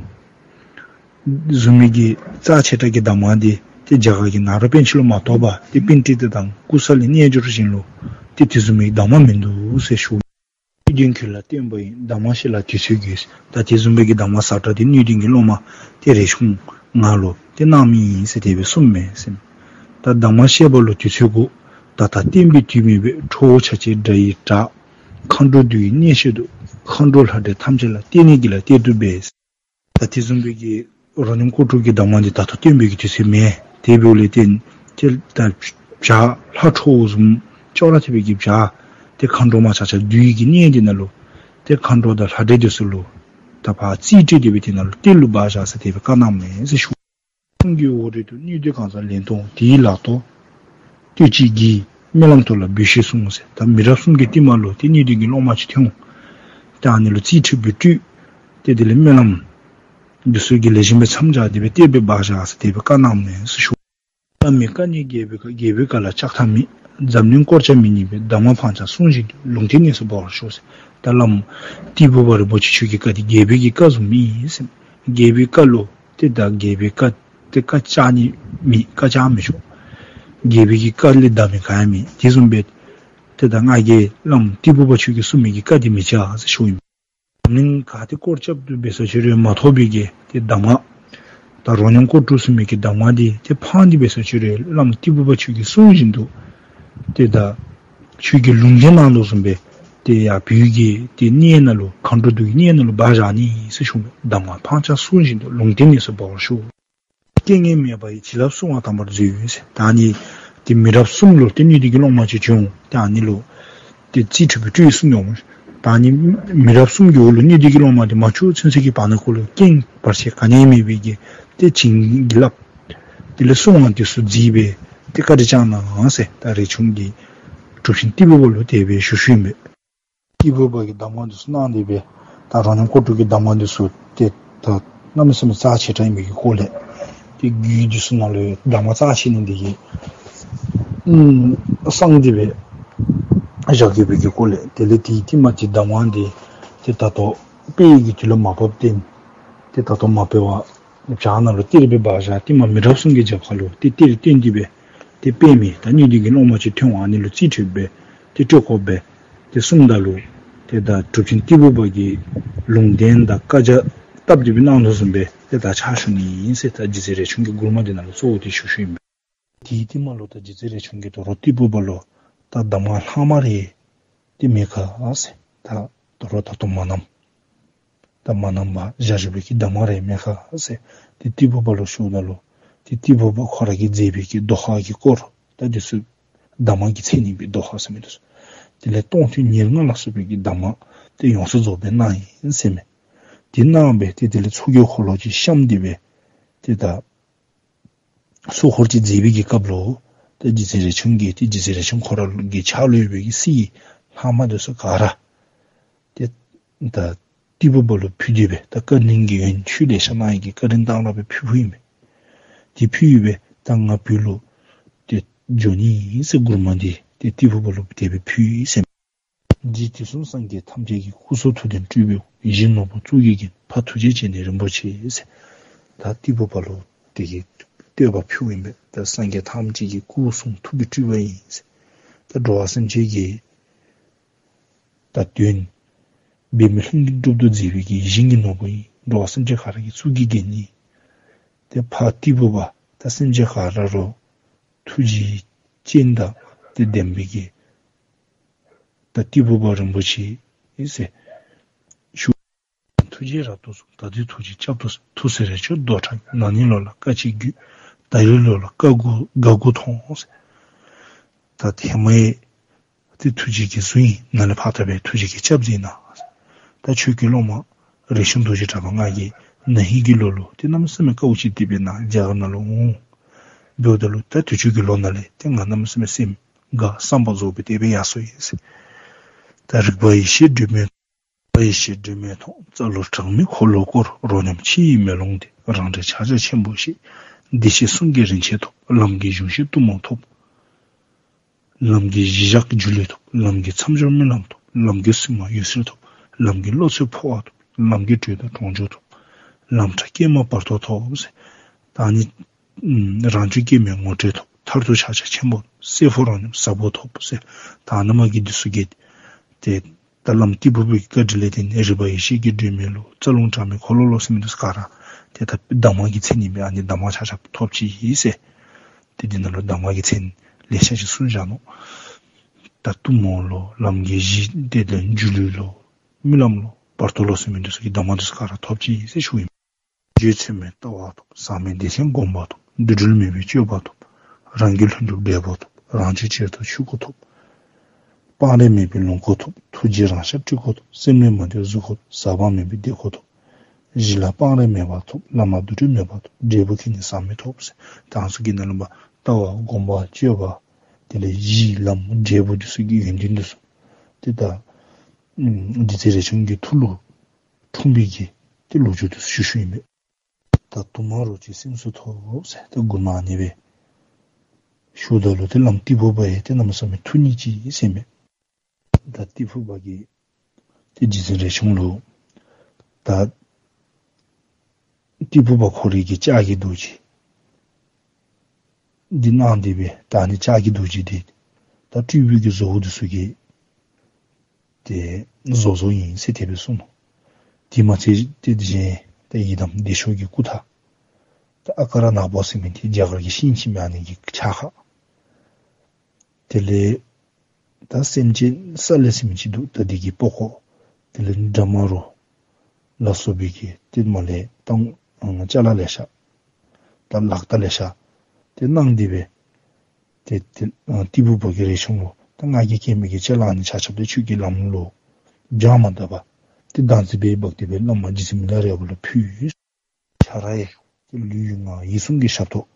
བཟུམ་མའི་གི་རྩ་ཆེ་དྲགས་ཀྱི་གདམས་ངག་འདི་ཏེ་རྒྱ་གར་གྱི་ནཱ་རོ་པཎ་ཆེན་ལུ་མ་གཏོགས་པ་ཏེ་པཎྜི་ཏ་དང་ཀུ་ས་ལི་རྣལ་འབྱོར་གཞན་ལུ་ཏེ་དེ་བཟུམ་མའི་གདམས་ངག་མིན་འདུག་ཟེར་ཞུ། སྣོད་ལྡན་ཁྱོད་ལ་བསྟན་པ་ཡིན། གདམས་ངག་བཤད་ལ་དུས་ཚོད་དགོས། ད་དེ་བཟུམ་མའི་གི་གདམས་ངག་ཟབ་དྲགས་འདི་སྣོད་ལྡན་གྱི་སློབ་མ་ཏེ་རས་ཆུང་ང་ལུ་ཏེ་གནང་མི་ཨིན་ཟེར་དེ་སྦེ་གསུངམ་མས་ཟེར། ད་གདམས་ངག་བཤད་པ་ལུ་དུས་ཚོད་དགོ། ད་ལྟ་བསྟན་པའི་དུས་མེད་པས། ཁྲོ་བོ་བྱ་བྱེད་དགྲ་ཡི་དགྲ། མཁའ་འགྲོ་འདུལ་བའི་གནད་ཤེས་སྡུག། མཁའ་འགྲོ་ལྷ་འདྲེ་ཐམས་ཅད་ལ། བསྟན་ནས་གྱིས་ལ་བསྟན་དུ་འབད། ད་དེ་བཟུམ་མའི་གི་རོ་སྙོམས་སྐོར་དྲུག་གི་གདམས་ངག་འདི་ད་ལྟོ་བསྟན་པའི་གི་དུས་ཚོད་མེད། དེ་འབདཝ་ལས་བརྟེན་ཏེ་ད་བྱ་ལྷ་ཁྲོ་བོ་བཟུམ་ཅོག་ར་འཐདཔ་སྦེ་གི་བྱ་ཏེ་མཁའ་འགྲོ་མ་ཆ་ཁྱབ་འདུལ་བའི་གི་གནས་འདི་ནང་ལུ་ཏེ་མཁའ་འགྲོ་དང་ལྷ་འདྲེ་འདི་ཚུ་ལུ་ད་ཕར་རྩིས་སྤྲོད་དེ་སྦེ་དེ་ནང་ལུ་གཏེར་ལུ་སྦ་བཞག་ཟེར་དེ་སྦེ་བཀའ་གནངམ་མས་ཟེར་ཞུ། གསུང་གི་འོག་རོལ་དུ། སྣོད་ལྡན་གང་ཟག་ལན་སྟོང་དེ་ཡི་ལག་ཏུ། བསྟོད་ཅིག་གྱིས་སྨོན་ལམ་ཐོབ་ལ་འབུལ་ཞེས་གསུངས་ཟེར། ད་མི་རབས་གསུམ་གྱི་རྟིང་མ་ལུ་ཏེ་སྣོད་ལྡན་གྱི་སློབ་མ་ཅིག་ཐོན་འོང་། ཏེ་ཨ་ནི་ལུ་རྩིས་སྤྲོད་འབུལ་སྤྲོད་ཏེ་དེ་ལས་སྨོན་ལམ་འདི་ཚུ་གི་ལེགས་ཤོམ་སྦེ་མཚམས་སྦྱར་ཏེ་སྦེ་གཏེར་སྦེ་སྦ་བཞག་ཟེར་དེ་སྦེ་བཀའ་གནངམ་མས་ཟེར་ཞུ། བླ་མའི་བཀའ་ནི་རྒྱལ་པོའི་བཀའ། རྒྱལ་པོའི་བཀའ་ལ་ལྕགས་ཐག་མེད། འཛམ་གླིང་བསྐོར་ཀྱང་མི་རྙེད་པས། གདམས་ངག་ཕངས་ཀྱང་སྲུང་བཞིན་དུ། ལུང་བསྟན་གནས་སུ་སྦ་བར་ཤོག་ཟེར། ད་བླམ་ཏི་ཕུ་པ་རིན་པོ་ཆེ་ཁྱོད་ཀྱི་བཀའ་འདི་རྒྱལ་པོའི་གི་བཀའ་བཟུམ་ཨིན་ཟེར། རྒྱལ་པོའི་བཀའ་ལུ་ཏེ་ད་རྒྱལ་པོའི་བཀའ་ཏེ་བཀའ་བཅག་ནི་མེད། བཀའ་བཅག་མི་ཆོག། རྒྱལ་པོའི་གི་བཀའ་ལས་འདའ་མི་ག་ཡང་མེད། དེ་བཟུམ་སྦེ་ཏེ་ད་ང་གིས་བླམ་ཏི་ཕུ་པ་ཁྱོད་ཀྱིས་གསུངས་མི་གི་བཀའ་འདི་མི་བཅག་ཟེར་ཞུཝ་ཨིན། འཛམ་གླིང་ག་ཏེ་བསྐོར་རྐྱབ་སྟེ་འབད་སོང་ཅི་རུང་མ་ཐོབ་པའི་གི་ཏེ་གདམས་ངག། ད་རོ་སྙོམས་སྐོར་དྲུག་ཟེར་མི་གི་གདམས་ངག་འདི་ཏེ་ཕངས་ཏེ་འབད་སོང་ཅི་རུང་བླམ་ཏི་ཕུ་པ་ཁྱོད་ཀྱིས་གསུང་བཞིན་དུ་ཏེ་ད་ཁྱོད་ཀྱིས་ལུང་བསྟན་གནང་དོ་བཟུམ་སྦེ་ཏེ་ཡར་བོད་ཀྱི་ཏེ་གནས་ནང་ལུ་མཁའ་འགྲོ་འདུལ་བའི་གནས་ནང་ལུ་སྦ་བཞག་ནི་ཟེར་ཞུཝ་མས། གདམས་ངག་ཕངས་ཀྱང་སྲུང་བཞིན་དུ། ལུང་བསྟན་གནས་སུ་སྦ་བར་ཤོག། རྐྱེན་ངན་མེད་པ་ཡི། བྱིན་རླབས་གསུང་བ་དམ་པར་མཛོད་ཟེར། ད་ཨ་ནི་ཏེ་མི་རབས་གསུམ་ལུ་ཏེ་སྣོད་ལྡན་གྱི་སློབ་མ་ཅིག་བྱོན་འོང་། ཏེ་ཨ་ནི་ལུ་ཏེ་རྩིས་སྤྲོད་འབུལ་སྤྲོད་གསུངས་འོང་། ད་ཨ་ནི་མི་རབས་གསུམ་གྱི་འོག་ལུ་སྣོད་ལྡན་གྱི་སློབ་མ་འདི་མ་བྱོན་ཚུན་ཚོད་ཀྱི་བར་ན་ཁོ་ལུ་རྐྱེན་བར་ཆད་ག་ནི་ཡང་མེད་པའི་གི་ཏེ་བྱིན་གྱིས་བརླབས། དེ་ལས་གསུང་བ་འདི་ཚུ་མཛད་སྦེ་ཏེ་བཀའ་དྲིན་བསྐྱངས་གནང་ཟེར། ད་རས་ཆུང་གིས་གྲུབ་ཆེན་ཏི་ཕུ་པ་ལུ་དེ་སྦེ་ཞུ་ཞུཝ་ཨིན་པས། ཏི་ཕུ་པ་གིས་གདམས་ངག་འདི་ཚུ་གནང་སྟེ་སྦེ་ད་རོ་སྙོམས་སྐོར་དྲུག་གི་གདམས་ངག་འདི་ཚུ་ཏེ་ད་གནམ་མེད་ས་མེད་རྩ་ཆེ་དྲགས་ཨིན་པའི་གི་སྐོར་ལས་ཏེ་རྒྱུད་འདི་ཚུ་ནང་ལུ་གདམས་ངག་རྩ་ཆེ་ནི་འདི་གིས་ཨམ་གསང་སྟེ་སྦེ་བཞག་ཡོད་པའི་གི་སྐོར་ལས། དེ་ལས་དེའི་རྟིང་མ་ཏེ་གདམས་ངག་འདི་ཏེ་ད་ལྟོ་སྤེལ་ནི་གི་དུས་ལུ་མ་བབས་ཏེ་ཏེ་ད་ལྟོ་མ་སྤེལ་བར་བྱག་ནང་ལུ་གཏེར་སྦེ་སྦ་བཞག། རྟིང་མ་མི་རབས་གསུམ་གྱི་རྒྱབ་ཁ་ལུ་ཏེ་གཏེར་བཏོན་ཏེ་སྦེ་ཏེ་སྤེལ་མི་ད་སྣོད་ལྡན་གྱི་སློབ་མ་ཅིག་ཐོན་འོང་། ཨ་ནི་ལུ་རྩིས་སྤྲོད་སྦེ་ཏེ་སྤྲོད་དགོ་པས་ཏེ་གསུངམ་ད་ལུ་ཏེ་ད་གྲུབ་ཆེན་ཏི་ཕུ་པ་གིས་ལུང་བསྟན་དང་བཀའ་རྒྱ་བཏབ་སྟེ་སྦེ་གནང་དོ་བཟུམ་སྦེ་ཏེ་ད་ཕྱག་ཞུ་ནི་ཨིན་ཟེར། ད་རྗེ་བཙུན་རས་ཆུང་གིས་མགུར་མ་འདི་ནང་ལུ་གཙོ་བོ་འདི་ཞུ་ཞུཝ་ཨིན་པས། དེའི་རྟིང་མ་ལུ་ད་རྗེ་བཙུན་རས་ཆུང་གིས་དོ་རུང་ཏི་ཕུ་པ་ལུ་ད་གདམས་ངག་ལྷག་མ་རེ་ཏེ་མེད་ག་ཟེར། ད་དོ་རུང་ད་ལྟོ་མ་གནངམ་ད་མ་གནངམ་བཞག་བཞག་པའི་གི་གདམས་ངག་རེ་མེད་ག་ཟེར་ཏེ་ཏི་ཕུ་པ་ལུ་ཞུཝ་ད་ལུ་ཏེ་ཏི་ཕུ་པ་ཁོ་ར་གིས་མཛད་པའི་གི་དོ་ཧ་གི་སྐོར་ད་འདི་ཚུ་གདམས་ངག་གི་མཚན་ཉིད་པའི་དོ་ཧ་ཟེར་མི་འདི་ཚུ་དེ་ལས་སྟོང་ཐུན་ཉེར་ལྔ་ལ་སོགས་པའི་གི་གདམས་ངག་ཏེ་ཡོངས་སུ་རྫོགསཔ་སྦེ་གནང་ཡི་ཟེར་མས། དེ་གནང་སྦེ་ཏེ་དེ་ལས་ཚོགས་ཀྱི་འཁོར་ལོ་ཅིག་བཤམས་ཏེ་སྦེ་ཏེ་ད་ཚོགས་འཁོར་ཅིག་མཛད་པའི་གི་སྐབས་ལུ་ཏེ་རྗེ་བཙུན་རས་ཆུང་གིས་ཏེ་རྗེ་བཙུན་རས་ཆུང་ཁོ་ར་གི་ཕྱག་ལུ་ཡོད་པའི་གི་གསེར་གྱི་ལྷག་མ་འདི་ཚུ་ག་ར་ཏེ་ད་ཏི་ཕུ་པ་ལུ་ཕུལ་ཏེ་སྦེ་ད་བཀའ་དྲིན་གྱི་ཡོན་ཆོས་ལེ་ཤ་གནང་ཡི་གི་བཀའ་དྲིན་གཏང་རག་སྦེ་ཕུལ་ཕུལཝ་ཨིན་མས། ཏེ་ཕུལ་སྦེ་ད་ང་བོད་ལུ་ཏེ་འགྱོ་ནི་ཨིན་ཟེར་མགུར་མ་འདི་ཏེ་ཏི་ཕུ་པ་ལུ་དེ་སྦེ་ཕུལ་ཡི་ཟེར་མས། རྗེ་དུས་གསུམ་སངས་རྒྱས་ཐམས་ཅད་ཀྱི། སྐུ་གསུང་ཐུགས་ལྡན་སྤྲུལ་པའི་སྐུ། ཡིད་བཞིན་ནོར་བུ་གཙུག་གི་རྒྱན། ཕ་ཐུགས་རྗེ་ཅན་ནི་རིན་པོ་ཆེ་ཟེར། ད་ཏི་ཕུ་པ་ལུ་དེ་གི་བསྟོད་པ་ཕུལཝ་ཨིན་པས། ད་སངས་རྒྱས་ཐམས་ཅད་ཀྱི་སྐུ་གསུང་ཐུགས་ཀྱི་སྤྲུལ་པ་ཨིན་ཟེར། ད་འགྲོ་བ་སེམས་ཅན་གྱི་ད་དོན་འབད་མེད་ལྷུན་གྱིས་གྲུབ་ཏུ་མཛད་པའི་གི་ཡིད་བཞིན་གྱི་ནོར་བུ་ཨིན། འགྲོ་བ་སེམས་ཅན་ག་ར་གི་གཙུག་གི་རྒྱན་ཨིན། ཏེ་ཕ་ཏི་ཕུ་པ་ད་སེམས་ཅན་ག་ར་ལུ་ཐུགས་རྗེ་ཅན་དང་ཏེ་ལྡན་པའི་གི་ད་ཏི་ཕུ་པ་རིན་པོ་ཆེ་ཨིན་ཟེར། ཐུགས་རྗེ་རབ་ཏུ་བཟུང་། ད་དུང་ཐུགས་རྗེས་བསྐྱབ་ཏུ་གསོལ། ཐུགས་སྲས་རས་ཆུང་རྡོར་གྲགས་ཀྱི། ན་ནིང་ལོ་ལ་དཀའ་སྤྱད་བརྒྱུད། ད་རིས་ལོ་ལ་དགའ་དགུ་དགའ་དགུ་ཐོབ་ཟེར། ད་ཧེ་མ་ཡི་ཏེ་ཐུགས་རྗེ་གིས་བཟུང་ཡི། ནཱ་ལས་ཕར་ད་སྦེ་ཐུགས་རྗེ་གིས་སྐྱབས་མཛད་གནང་། ད་ཁྱོད་ཀྱི་སློབ་མ་རས་ཆུང་རྡོ་རྗེ་གྲགས་པ་ང་གིས་ན་ཧིང་གི་ལོ་ལུ་ཏེ་གནམ་མེད་ས་མེད་དཀའཝ་སྤྱད་དེ་སྦེ་ནཱ་རྒྱ་གར་ནང་ལུ་འོང་། འབདཝ་ད་ལུ་ད་དུས་ཅི་གི་ལོ་ནང་ལས་ཏེ་ང་གནམ་མེད་ས་མེད་སེམས་དགའ། བསམ་པ་རྫོགས་པའི་དེ་སྦེ་ཡར་སོ་ཡི་ཟེར། ད་རིག་པ་ཡེ་ཤེས་སྒྲོན་མེ། རིག་པ་ཡེ་ཤེས་སྒྲོན་མེ་ཐོབ། རྩ་རླུང་དྲག་མོའི་འཁོར་ལོ་བསྐོར། རོ་སྙོམས་ཕྱི་ཡི་མེ་ལོང་འདས། རང་གྲོལ་ཕྱག་རྒྱ་ཆེན་པོ་བཞེས། བདེ་གཤེགས་གསུང་གི་རིན་ཆེན་ཐོབ། ལམ་གྱི་གཞུང་ཤེས་གཏུམ་མོ་ཐོབ། ལམ་གྱི་གཞི་བཞག་སྒྱུ་ལུས་ཐོབ། ལམ་གྱི་མཚམས་སྦྱོར་རྨི་ལམ་ཐོབ། ལམ་གྱི་སྲུང་མ་འོད་གསལ་ཐོབ། ལམ་གྱི་བློ་ཚོད་འཕོ་བ་ཐོབ། ལམ་གྱི་དྲོད་རྟགས་གྲོང་འཇུག་ཐོབ། ལམ་ཕྲ་སྐྱེས་མ་བར་དོ་ཐོབ་ཟེར། ད་ནི་ཨམ་རང་བྱུང་སྐྱེ་མེད་ངོ་སྤྲོད་ཐོབ། མཐར་ཐུག་ཕྱག་རྒྱ་ཆེན་པོ། སྲིད་ཕོ་རང་ཉམས་ཟབ་པོ་ཐོབ་ཟེར། ད་ནཱ་མ་གི་འདི་ཚུ་གི་ཏེ་ད་བླམ་ཏི་ཕུ་པའི་བཀའ་དྲིན་ལས་བརྟེན་རིག་པ་ཡེ་ཤེས་ཀྱི་སྒྲོན་མེ་ལུ་རྩ་རླུང་དྲག་མོའི་འཁོར་ལོ་ལུ་ཟེར་མི་འདི་ཚུ་ག་ར་ཏེ་ད་གདམས་ངག་གི་མཚན་ཨིན་པས། ཨ་ནི་གདམས་ངག་ཆ་ཁྱབ་ཐོབ་ཅི་ཟེར། ཏེ་འདི་ནང་ལུ་གདམས་ངག་གི་མཚན་ལེ་ཤ་ཅིག་གསུངས་བཞག་ནུག། ད་གཏུམ་མོ་ལོ་ལམ་གྱི་གཞི་དེ་ལས་སྒྱུ་ལུས་ལོ་རྨི་ལམ་ལོ་བར་དོ་ལོ་ཟེར་མི་འདི་ཚུ་གི་གདམས་ངག་འདི་ཚུ་ག་ར་ཐོབ་ཅི་ཟེར་ཞུཝ་ཨིན། བརྗོད་ཚད་མེད་ལྟ་བ་ཐོབ། ཟག་མེད་བདེ་ཆེན་སྒོམ་པ་ཐོབ། འདུ་འབྲལ་མེད་པའི་སྤྱོད་པ་ཐོབ། རང་རྒྱུད་ལྷུན་གྲུབ་འབྲས་བུ་ཐོབ། རང་ཆས་གཅེར་ཐུབ་ཆོས་སྐུ་ཐོབ། སྤང་རེ་མེད་པའི་ལོངས་སྐུ་ཐོབ། ཐུགས་རྗེ་རང་ཤར་སྤྲུལ་སྐུ་ཐོབ། སེམས་ལས་མ་འདས་གཟུགས་སྐུ་ཐོབ། ཟག་པ་མེད་པའི་བདེ་སྐུ་ཐོབ། གཞི་ལ་སྤང་རེ་མེད་པ་ཐོབ། བླ་མ་འདུ་འབྲལ་མེད་པ་ཐོབ། འབྲས་བུ་ཁེ་ཉེན་ཟག་མེད་ཐོབ་ཟེར། ད་ཚུ་གི་ནང་ལུ་མ་ལྟ་བ་སྒོམ་པ་སྤྱོད་པ་དེ་ལས་གཞི་ལམ་འབྲས་བུ་འདི་ཚུ་གི་ཡོན་ཏན་འདི་ཚུ་ཏེ་ད་རྗེ་བཙུན་རས་ཆུང་གི་ཐུགས་ལུ་འཁྲུངས་པའི་གི་ཏེ་ལོ་རྒྱུས་འདི་ཚུ་ཞུ་ཞུཝ་ཨིན་པས། ད་དུ་མ་རོ་གཅིག་སེམས་སུ་ཐོབ་ཟེར་ཏེ་མགུར་མ་ཨ་ནི་སྦེ་ཞུཝ་ད་ལུ་ཏེ་བླམ་ཏི་ཕུ་པ་ཡང་ཏེ་གནམ་མེད་ས་མེད་ཐུགས་མཉེས་ཅི་ཟེར་མས། ད་ཏི་ཕུ་པ་གིས་ཏེ་རྗེ་བཙུན་རས་ཆུང་ལུ་ད་ཏི་ཕུ་པ་ཁོ་རའི་གི་ལྕགས་ཀྱི་རྡོ་རྗེ་འདི་གནང་སྟེ་སྦེ་ད་ནི་ལྕགས་ཀྱི་རྡོ་རྗེ་འདི་ད་སྤྲུལ་པའི་གི་བཟོ་བོ་འདི་ཚུ་གིས་ཏེ་བཟོ་བཟོཝ་ཨིན་ཟེར་དེ་སྦེ་གསུངས་ནུག། དེ་མ་ཚད་ཏེ་གཞན་ཏེ་ཡི་དམ་བདེ་མཆོག་གི་སྐུ་ཐང་ད་ཨ་ཀ་ར་ནག་པོ་ཟེར་མི་འདི་རྒྱ་གར་གྱི་ཤིང་ཅིག་མས། ཨ་ནི་གི་ཕྱག་ཁར་དེ་ལས་ད་སེམས་ཅན་ས་ལེ་ཟེར་མི་ཅིག་འདུག། ད་འདི་གི་པགས་ཀོ་དེ་ལས་འདྲ་མ་རོ་ལ་སོགས་པའི་གི་ཏེ་མ་ལས་ད་ཨ་ཅ་ལ་ལེ་ཤ་ད་ལག་རྟགས་ལེ་ཤ་ཏེ་གནང་སྟེ་སྦེ་ཏེ་ཏེ་ཨ་ཏི་ཕུ་པ་གིས་རས་ཆུང་ལུ་ད་ང་གིས་བསྐྱལ་མི་གི་ཅ་ལ་ཨ་ནི་ཆ་ཁྱབ་ཏེ་ཁྱོད་ཀྱིས་ལམ་ལུ་སྦྱང་མ་ད་པར་ཏེ་བདག་འཛིན་འབད་འབག་སྟེ་སྦེ་བླ་མ་རྗེ་བཙུན་མི་ལ་རས་པ་ལུ་ཕུལ། ཁྱོད་ར་ཡང་ཏེ་ལུས་ངག་ཡིད་གསུམ་གྱི་ཞབས་ཏོག་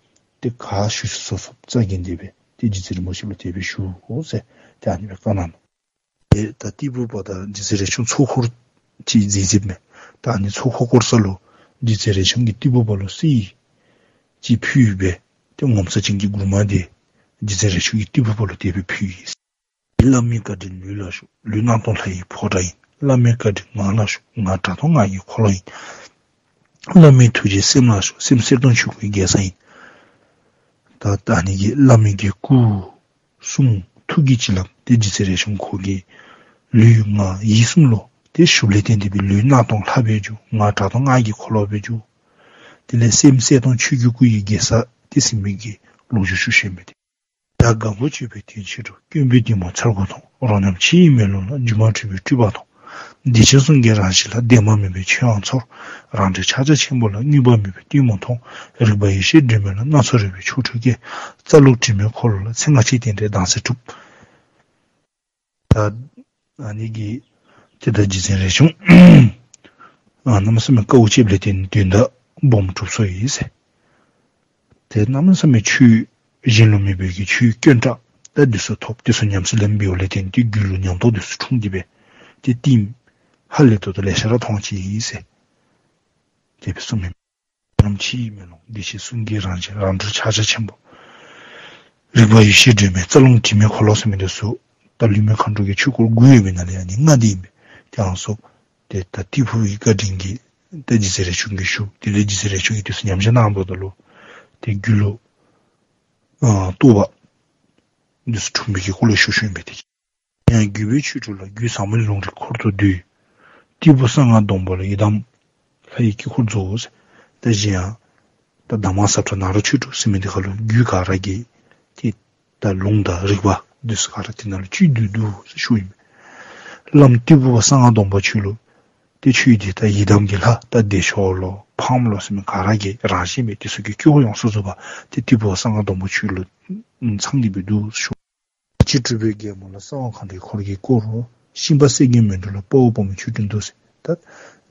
ཏེ་ག་ཞུ་ཞུ་ཚུགས་ཚུགས་རྩ་འགེངས་ཏེ་སྦེ་ཏེ་རྗེ་བཙུན་རིན་པོ་ཆེ་ལུ་དེ་སྦེ་ཞུ་དགོ་ཟེར་ཏེ་ཨ་ནི་སྦེ་བཀའ་གནང་ནུག། ཏེ་ད་ཏི་ཕུ་པ་དང་རྗེ་བཙུན་རས་ཆུང་ཚོགས་འཁོར་ཅིག་མཛད་མཛདཔ་མས། ད་ཨ་ནི་ཚོགས་འཁོར་བསྐོར་ས་ལུ་རྗེ་བཙུན་རས་ཆུང་གིས་ཏི་ཕུ་པ་ལུ་གསེར་ཅིག་ཕུལ་སྦེ་ཏེ་ངོ་མཚར་ཅན་གྱི་མགུར་མ་འདི་རྗེ་བཙུན་རས་ཆུང་གིས་ཏི་ཕུ་པ་ལུ་དེ་སྦེ་ཕུལ་ཡི། བླ་མའི་བཀའ་དྲིན་ལུས་ལ་ཞུགས། ལུས་སྣང་སྟོང་ལྷ་ཡི་ཕོ་བྲང་ཨིན། བླ་མའི་བཀའ་དྲིན་ངག་ལ་ཞུགས། ངག་གྲགས་སྟོང་སྔགས་ཀྱི་འཁོར་ལོ་ཨིན། བླ་མའི་ཐུགས་རྗེ་སེམས་ལ་ཞུགས། སེམས་གསལ་སྟོང་ཆོས་སྐུའི་རྒྱལ་ས་ཨིན། ད་ད་ཨ་ནི་གི་བླ་མའི་གི་སྐུ་གསུང་ཐུགས་ཀྱི་བྱིན་རླབས་དེ་རྗེ་བཙུན་རས་ཆུང་ཁོ་གི་ལུས་ངག་ཡིད་གསུམ་ལུ་ཏེ་ཞུགསཔ་ལས་བརྟེན་ཏེ་སྦེ་ལུས་སྣང་སྟོང་ལྷ་སྦེ་གྱུར། ངག་གྲགས་སྟོང་སྔགས་ཀྱི་འཁོར་ལོ་སྦེ་གྱུར། དེ་ལས་སེམས་གསལ་སྟོང་ཆོས་ཀྱི་སྐུ་ཡི་རྒྱལ་ས་ཏེ་ཟེར་མི་གི་ལོ་རྒྱུས་ཞུ་ཞུཝ་ཨིན་པས། ཏེ་ད་དགའ་བོ་སྤྱོད་པའི་དོན་ཆེན་སྒྲུབ། སྐྱོན་པའི་གཏི་མུག་ཚར་དགུ་ཐོང་། རོ་སྙོམས་ཕྱི་ཡི་མེ་ལོང་ལ། སྒྱུ་མ་འཁྲུལ་པའི་སྤྲུལ་པ་ཐོང་། བདེ་ཆེན་གསུང་གི་རང་བཞིན་ལ། བདེན་པ་མེད་པའི་ཆོས་དབྱིངས་ཚོར། རང་གྲོལ་ཕྱག་རྒྱ་ཆེན་པོ་ལ། དངོས་པོ་མེད་པའི་གཏི་མུག་ཐོང་། རིག་པ་ཡེ་ཤེས་སྒྲོན་མེ་ལ། སྣ་ཚོགས་རོལ་པའི་ཆོ་འཕྲུལ་སྐྱེས། རྩ་རླུང་དྲི་མེད་འཁོར་ལོ་ལ། ཚེ་སྔ་ཕྱི་རྟེན་འབྲེལ་དྭངས་གསལ་གྲུབ། ད་ཨ་ནི་གི་ཏེ་ད་རྗེ་བཙུན་རས་ཆུང་ཨ་གནམ་མེད་ས་མེད་དཀའཝ་སྤྱདཔ་ལས་བརྟེན་དོན་དག་སྦོམ་གྲུབ་སོ་ཡི་ཟེར། ཏེ་གནམ་མེད་ས་མེད་ཆོས་གཞན་ལུ་མེད་པའི་གི་ཆོས་དཀོན་དྲགས་ད་འདི་ཚུ་ཐོབ། འདི་ཚུ་ཉམས་སུ་ལེན་འབདཝ་ལས་བརྟེན་ཏེ་རྒྱུད་ལུ་ཉམས་རྟོགས་འདི་ཚུ་འཁྲུངས་ཏེ་སྦེ་ཏེ་གཏིང་ཧ་ལས་ཏོག་ཏོ་ལེ་ཤ་ར་མཐོང་ཅི་ཟེར་དེ་སྦེ་གསུངམ་ཨིན། རོ་སྙོམས་ཕྱི་ཡི་མེ་ལོང་། བདེ་ཆེན་གསུང་གི་རང་བཞིན། རང་གྲོལ་ཕྱག་རྒྱ་ཆེན་པོ། རིག་པ་ཡེ་ཤེས་སྒྲོན་མེ། རྩ་རླུང་དྲི་མེད་འཁོར་ལོ་ཟེར་མི་འདི་ཚུ་ད་ལུས་མེད་མཁའ་འགྲོ་གི་ཆོས་སྐོར་དགུ་ཡོད་པའི་ནང་ལས་ཨ་ནི་ལྔ་འདི་ཨིན་པས། དེ་ཡང་སོ་ཏེ་ད་ཏི་ཕུ་པའི་བཀའ་དྲིན་གྱིས་ཏེ་རྗེ་བཙུན་རས་ཆུང་གིས་ཞུ། དེ་ལས་རྗེ་བཙུན་རས་ཆུང་གིས་འདི་ཚུ་ཉམས་བཞེས་གནངམ་ད་ལུ་ཏེ་རྒྱུད་ལུ་ཨ་རྟོགས་པ་འདི་ཚུ་འཁྲུངས་པའི་གི་སྐོར་ལས་ཞུ་ཞུཝ་ཨིན་པས། ཏེ་ཡང་བརྒྱུད་པའི་ཆོས་དྲུག་ལ། རྒྱུད་ཟབ་མོའི་ལུང་རིགས་འཁོར་དུ་བསྡུས། ཏི་ཕུ་གསང་སྔགས་སྡོང་པོ་ལ། ཡི་དམ་ལྷ་ཡི་དཀྱིལ་འཁོར་རྫོགས། ཏེ་གཞན་ཡང་ད་གདམས་ངག་ཟབ་དྲགས་ནཱ་རོ་ཆོས་དྲུག་ཟེར་མི་འདི་ཁར་ལུ་རྒྱུད་ག་ར་གི་ཏེ་ད་ལུང་དང་རིགས་པ་འདི་ཚུ་ག་ར་དེ་ནང་ལུ་བཅུད་བསྡུས་འདུག་ཟེར་ཞུཝ་ཨིན་པས། བླམ་ཏི་ཕུ་པ་གསང་སྔགས་སྡོང་པོ་ཁྱོད་ལུ་ ཏེ་ཆོས་འདི་ད་ཡི་དམ་གྱི་ལྷ་ད་བདེ་མཆོག་ལོ་ཕག་མོ་ལོ་ཟེར་མི་ག་ར་གི་རང་བཞིན་སྦེ་དེ་ཚུ་གི་སྐྱེ་བོ་ཡོངས་སུ་རྫོགས་པ་ཏེ་ཏི་ཕུ་པ་གསང་སྔགས་སྡོང་པོ་ཆོས་ལུ་ཚང་སྟེ་སྦེ་འདུག་ཟེར་ཞུ། མ་གཅིག་གྲུབ་པའི་རྒྱལ་མོ་ལ་གསང་བ་མཁའ་འགྲོའི་འཁོར་གྱིས་བསྐོར་རོ། ཤིང་པ་གསེར་གྱི་མཎྜལ་ལ་དཔའ་བོ་དཔའ་མོའི་མཆོད་སྤྲིན་འདུ་ཟེར། ད་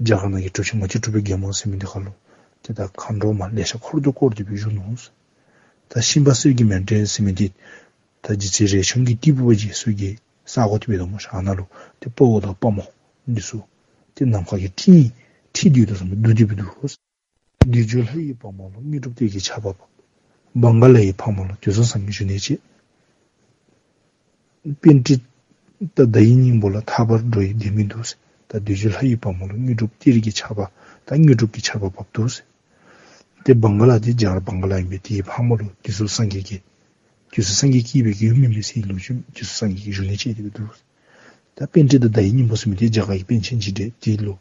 རྒྱ་གར་ནང་གི་གྲུབ་ཆེན་མ་གཅིག་གྲུབ་པའི་རྒྱལ་མོ་ཟེར་མི་འདི་ཁ་ལུ་ཏེ་ད་མཁའ་འགྲོ་མ་ལེ་ཤ་འཁོར་དུ་བསྐོར་ཏེ་སྦེ་བཞུགས་ནུག་ཟེར། ད་ཤིང་པ་གསེར་གྱི་མཎྜལ་ཟེར་མི་འདི་ད་རྗེ་བཙུན་རས་ཆུང་གིས་ཏི་ཕུ་པ་རྗེ་བཙུན་གྱི་ས་གོ་དེ་སྦེ་འདུག་སྨོ་ཤ། ཨ་ནཱ་ལུ་ཏེ་དཔའ་བོ་དང་དཔའ་མོ་འདི་ཚུ་ཏེ་ནམ་མཁའ་གི་སྤྲིན་ཁྲི་འདུས་དོ་བཟུམ་སྦེ་འདུ་སྟེ་སྦེ་འདུག་ཟེར། བདུད་འཇོམས་ལྷ་ཡི་དཔའ་མོ་ལ། དངོས་གྲུབ་གཏེར་གྱི་ཆར་པ་བབས། བང་ག་ལ་ཡི་ཕག་མོ་ལ། དུས་གསུམ་སངས་རྒྱས་བཞུགས་གནས་བཅས། པཎྜི་ཏ་བརྡ་ཡི་སྙིང་པོ་ལ། ཐར་པར་འགྲོ་བའི་ལྡེ་མིག་འདུག་ཟེར། ད་བདུད་འཇོམས་ལྷ་ཡི་དཔའ་མོ་ལ་དངོས་གྲུབ་གཏེར་གྱི་ཆར་པ་ད་དངོས་གྲུབ་ཀྱི་ཆར་པ་བབས་འདུག་ཟེར། ཏེ་བང་ག་ལ་འདི་རྒྱ་གར་བང་ག་ལ་ཨིན་པས། དེའི་ཕག་མོ་ལུ་དུས་གསུམ་སངས་རྒྱས་ཀྱི་དུས་གསུམ་སངས་རྒྱས་ཀྱི་སྐྱེ་བའི་ཡུམ་ཨིན་པས་ཟེར་ལོ་རྒྱུས། དུས་གསུམ་སངས་རྒྱས་ཀྱི་བཞུགས་གནས་བཅས་ཏེ་སྦེ་འདུག། ད་པཎྜི་ཏ་བརྡ་ཡི་སྙིང་པོ་ཟེར་མི་འདི་རྒྱ་གར་གྱི་པཎ་ཆེན་ཅིག་འདི་འདི་ལུ་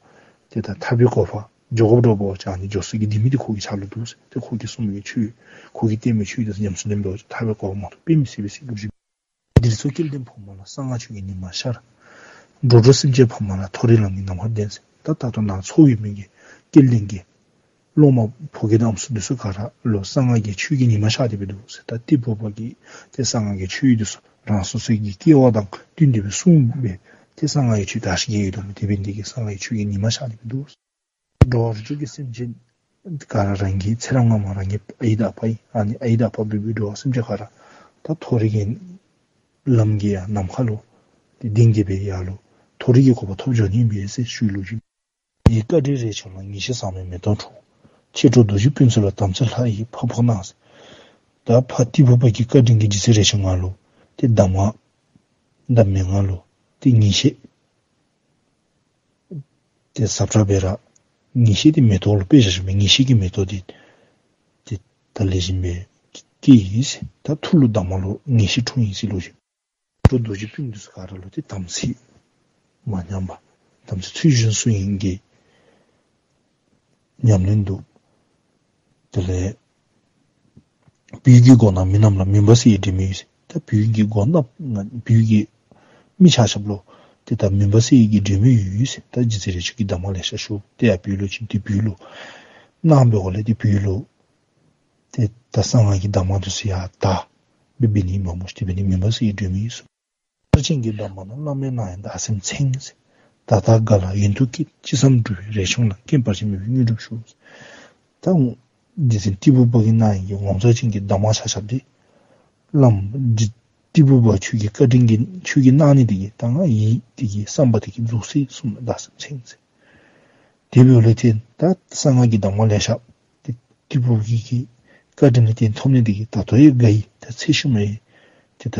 ཏེ་ད་ཐར་པའི་གོ་འཕང་འགྱོ་དགོཔ་འདྲཝ་ཅིག་ཨ་ནི་འགྱོ་ས་གི་ལྡེ་མིག་འདི་ཁོ་གིས་འཆར་ལོ་འདུག་ཟེར། ཏེ་ཁོ་གིས་གསུངས་མི་གི་ཆོས་ཁོ་གིས་བསྟན་མི་ཆོས་འདི་ཉམས་སུ་ལེན་འབདཝ་ད་ཐར་པའི་གོ་འཕང་མ་ཐོབ་པའི་མི་ཟེར་བས་ཟེར་ལོ་རྒྱུས། འདིར་ཚོགས་སྐལ་ལྡན་ཕོ་མོ་ལ། གསང་སྔགས་ཆོས་ཀྱི་ཉི་མ་ཤར། འགྲོ་དྲུག་སེམས་ཅན་ཕ་མ་ལ། མཐོ་རིས་ལམ་གྱི་ནམ་མཁར་བསྟན་ཟེར། ད་ད་ལྟོ་ནཱ་ཚོགས་ཡོད་མི་གི་སྐལ་ལྡན་གྱི་སློབ་མ་ཕོ་སྐྱེས་དང་ཨམ་སྲུ་འདི་ཚུ་ག་ར་ལུ་གསང་སྔགས་ཀྱི་ཆོས་ཀྱི་ཉི་མ་ཤར་ཏེ་སྦེ་འདུག་ཟེར། ད་ཏི་ཕུ་པ་གིས་ཏེ་གསང་སྔགས་ཀྱི་ཆོས་འདི་ཚུ་རང་སོ་སོའི་གི་སྐལ་བ་དང་བསྟུན་ཏེ་སྦེ་གསུངས་སྦེ་ཏེ་གསང་སྔགས་ཀྱི་ཆོས་དར་ཞིང་རྒྱས་ཡོད་དོ་མས། དེ་འབད་ནི་དེ་གིས་གསང་སྔགས་ཀྱི་ཆོས་ཀྱི་ཉི་མ་ཤར་ཏེ་སྦེ་འདུག་ཟེར། འགྲོ་བ་རིགས་དྲུག་གི་སེམས་ཅན་ག་ར་རང་གི་ཚེ་རབས་སྔ་མ་རང་གི་ཨའི་དང་ཨ་པ་ཨིན། ཨ་ནི་ཨའི་དང་ཨ་པ་འབད་བའི་འགྲོ་བ་སེམས་ཅན་ག་ར་ད་མཐོ་རིས་ཀྱི་ལམ་གྱི་ཡར་ནམ་མཁའ་ལུ་ཏེ་གདེང་གི་སྦེ་ཡར་ལུ་མཐོ་རིས་ཀྱི་གོ་འཕང་ཐོབ་འགྱོ་ནི་ཨིན་པས་ཟེར་ཞུ་ལོ་རྒྱུས། ཡི་བཀའ་དྲིན་རས་ཆུང་ལ། ངེས་ཤེས་ཟག་མེད་མེ་ཏོག་འཁྲུངས། མཆེད་གྲོགས་རྡོ་རྗེ་སྤུན་ཚོགས་ལ། དམ་ཚིག་ལྷ་ཡིས་ཕོག་ཕོག་གནང་ཟེར། ད་ཕ་ཏི་ཕུ་པ་གི་བཀའ་དྲིན་གྱིས་རྗེ་བཙུན་རས་ཆུང་ང་ལུ་ཏེ་གདམས་ངག་གདམས་མི་ང་ལུ་ཏེ་ངེས་ཤེས་ཏེ་ཟབ་དྲགས་སྦེ་ར་ངེས་ཤེས་འདི་མེ་ཏོག་ལུ་དཔེ་བཞག་ཞིནམ་ངེས་ཤེས་ཀྱི་མེ་ཏོག་འདི་ཏེ་ད་ལེགས་ཤོམ་སྦེ་སྐྱེས་ཡི་ཟེར། ད་ཐུགས་ལུ་གདམས་ངག་ལུ་ངེས་ཤེས་འཁྲུངས་ཡི་ཟེར་ལོ་རྒྱུས། མཆེད་གྲོགས་རྡོ་རྗེ་སྤུན་འདི་ཚུ་ག་ར་ལུ་ཏེ་དམ་ཚིག་མ་ཉམས་པར་དམ་ཚིག་ཚུལ་བཞིན་སྲུང་ནི་གི་ཉམས་ལེན་འདུག། དེ་ལས་བོད་ཀྱི་མགོ་ནག་མི་རྣམས་ལ། མུན་པ་སེལ་བའི་སྒྲོན་མེ་ཡོད་ཟེར། ད་བོད་ཀྱི་མགོ་ནག་བོད་ཀྱི་མི་ཆ་ཁྱབ་ལུ་ཏེ་ད་མུན་པ་སེལ་བའི་གི་སྒྲོན་མེ་ཡོད་ཟེར། ད་རྗེ་བཙུན་རས་ཆུང་གིས་གདམས་ངག་ལེ་ཤ་ཞུ་ཏེ་ཡར་བོད་ལུ་བྱོན་ཏེ་བོད་ལུ་གནང་བའི་འོག་ལས་ཏེ་བོད་ལུ་ཏེ་ད་གསང་སྔགས་ཀྱི་གདམས་ངག་འདི་ཚུ་ཡང་དར་སྦེ་འབད་ནི་མས་སྨོ། དེ་འབད་ནི་མུན་པ་སེལ་བའི་སྒྲོན་མེ་ཡོད་ཟེར། ངོ་མཚར་ཅན་གྱི་གདམས་ངག་རྣམས། བླ་མའི་གནང་ཡིན་བདག་སེམས་ཚིམས་ཟེར། ད་ལྟ་ག་ལ་ཡུན་དུ་སྐྱེད། ཅི་བསམ་འགྲུབ་པའི་རས་ཆུང་ལ། རྐྱེན་བར་ཆད་མེད་པའི་དངོས་གྲུབ་ཞུ། ད་རྗེ་བཙུན་ཏི་ཕུ་པ་གིས་གནང་ཡི་གི་ངོ་མཚར་ཅན་གྱི་གདམས་ངག་ཆ་ཁྱབ་འདི་བླམ་ཏི་ཏི་ཕུ་པ་ཁྱོད་ཀྱི་བཀའ་དྲིན་གྱིས་ཁྱོད་ཀྱིས་གནང་ནི་དེ་གིས་ད་ང་ཡིད་དེ་གིས་བསམ་པ་དེ་གིས་རྫོགས་སོ་གསུངས་ནུག། བདག་སེམས་ཚིམས་ཟེར། དེ་འབདཝ་ལས་བརྟེན་ད་གསང་སྔགས་ཀྱི་གདམས་ངག་ལེ་ཤ་ཏེ་ཏི་ཕུ་པ་གི་བཀའ་དྲིན་ལས་བརྟེན་ཐོབ་ནི་དེ་གིས་ད་ལྟོ་ཡང་དགའ་ཡི། ད་ཚེ་ཤུལ་མ་ཡང་ཏེ་ད་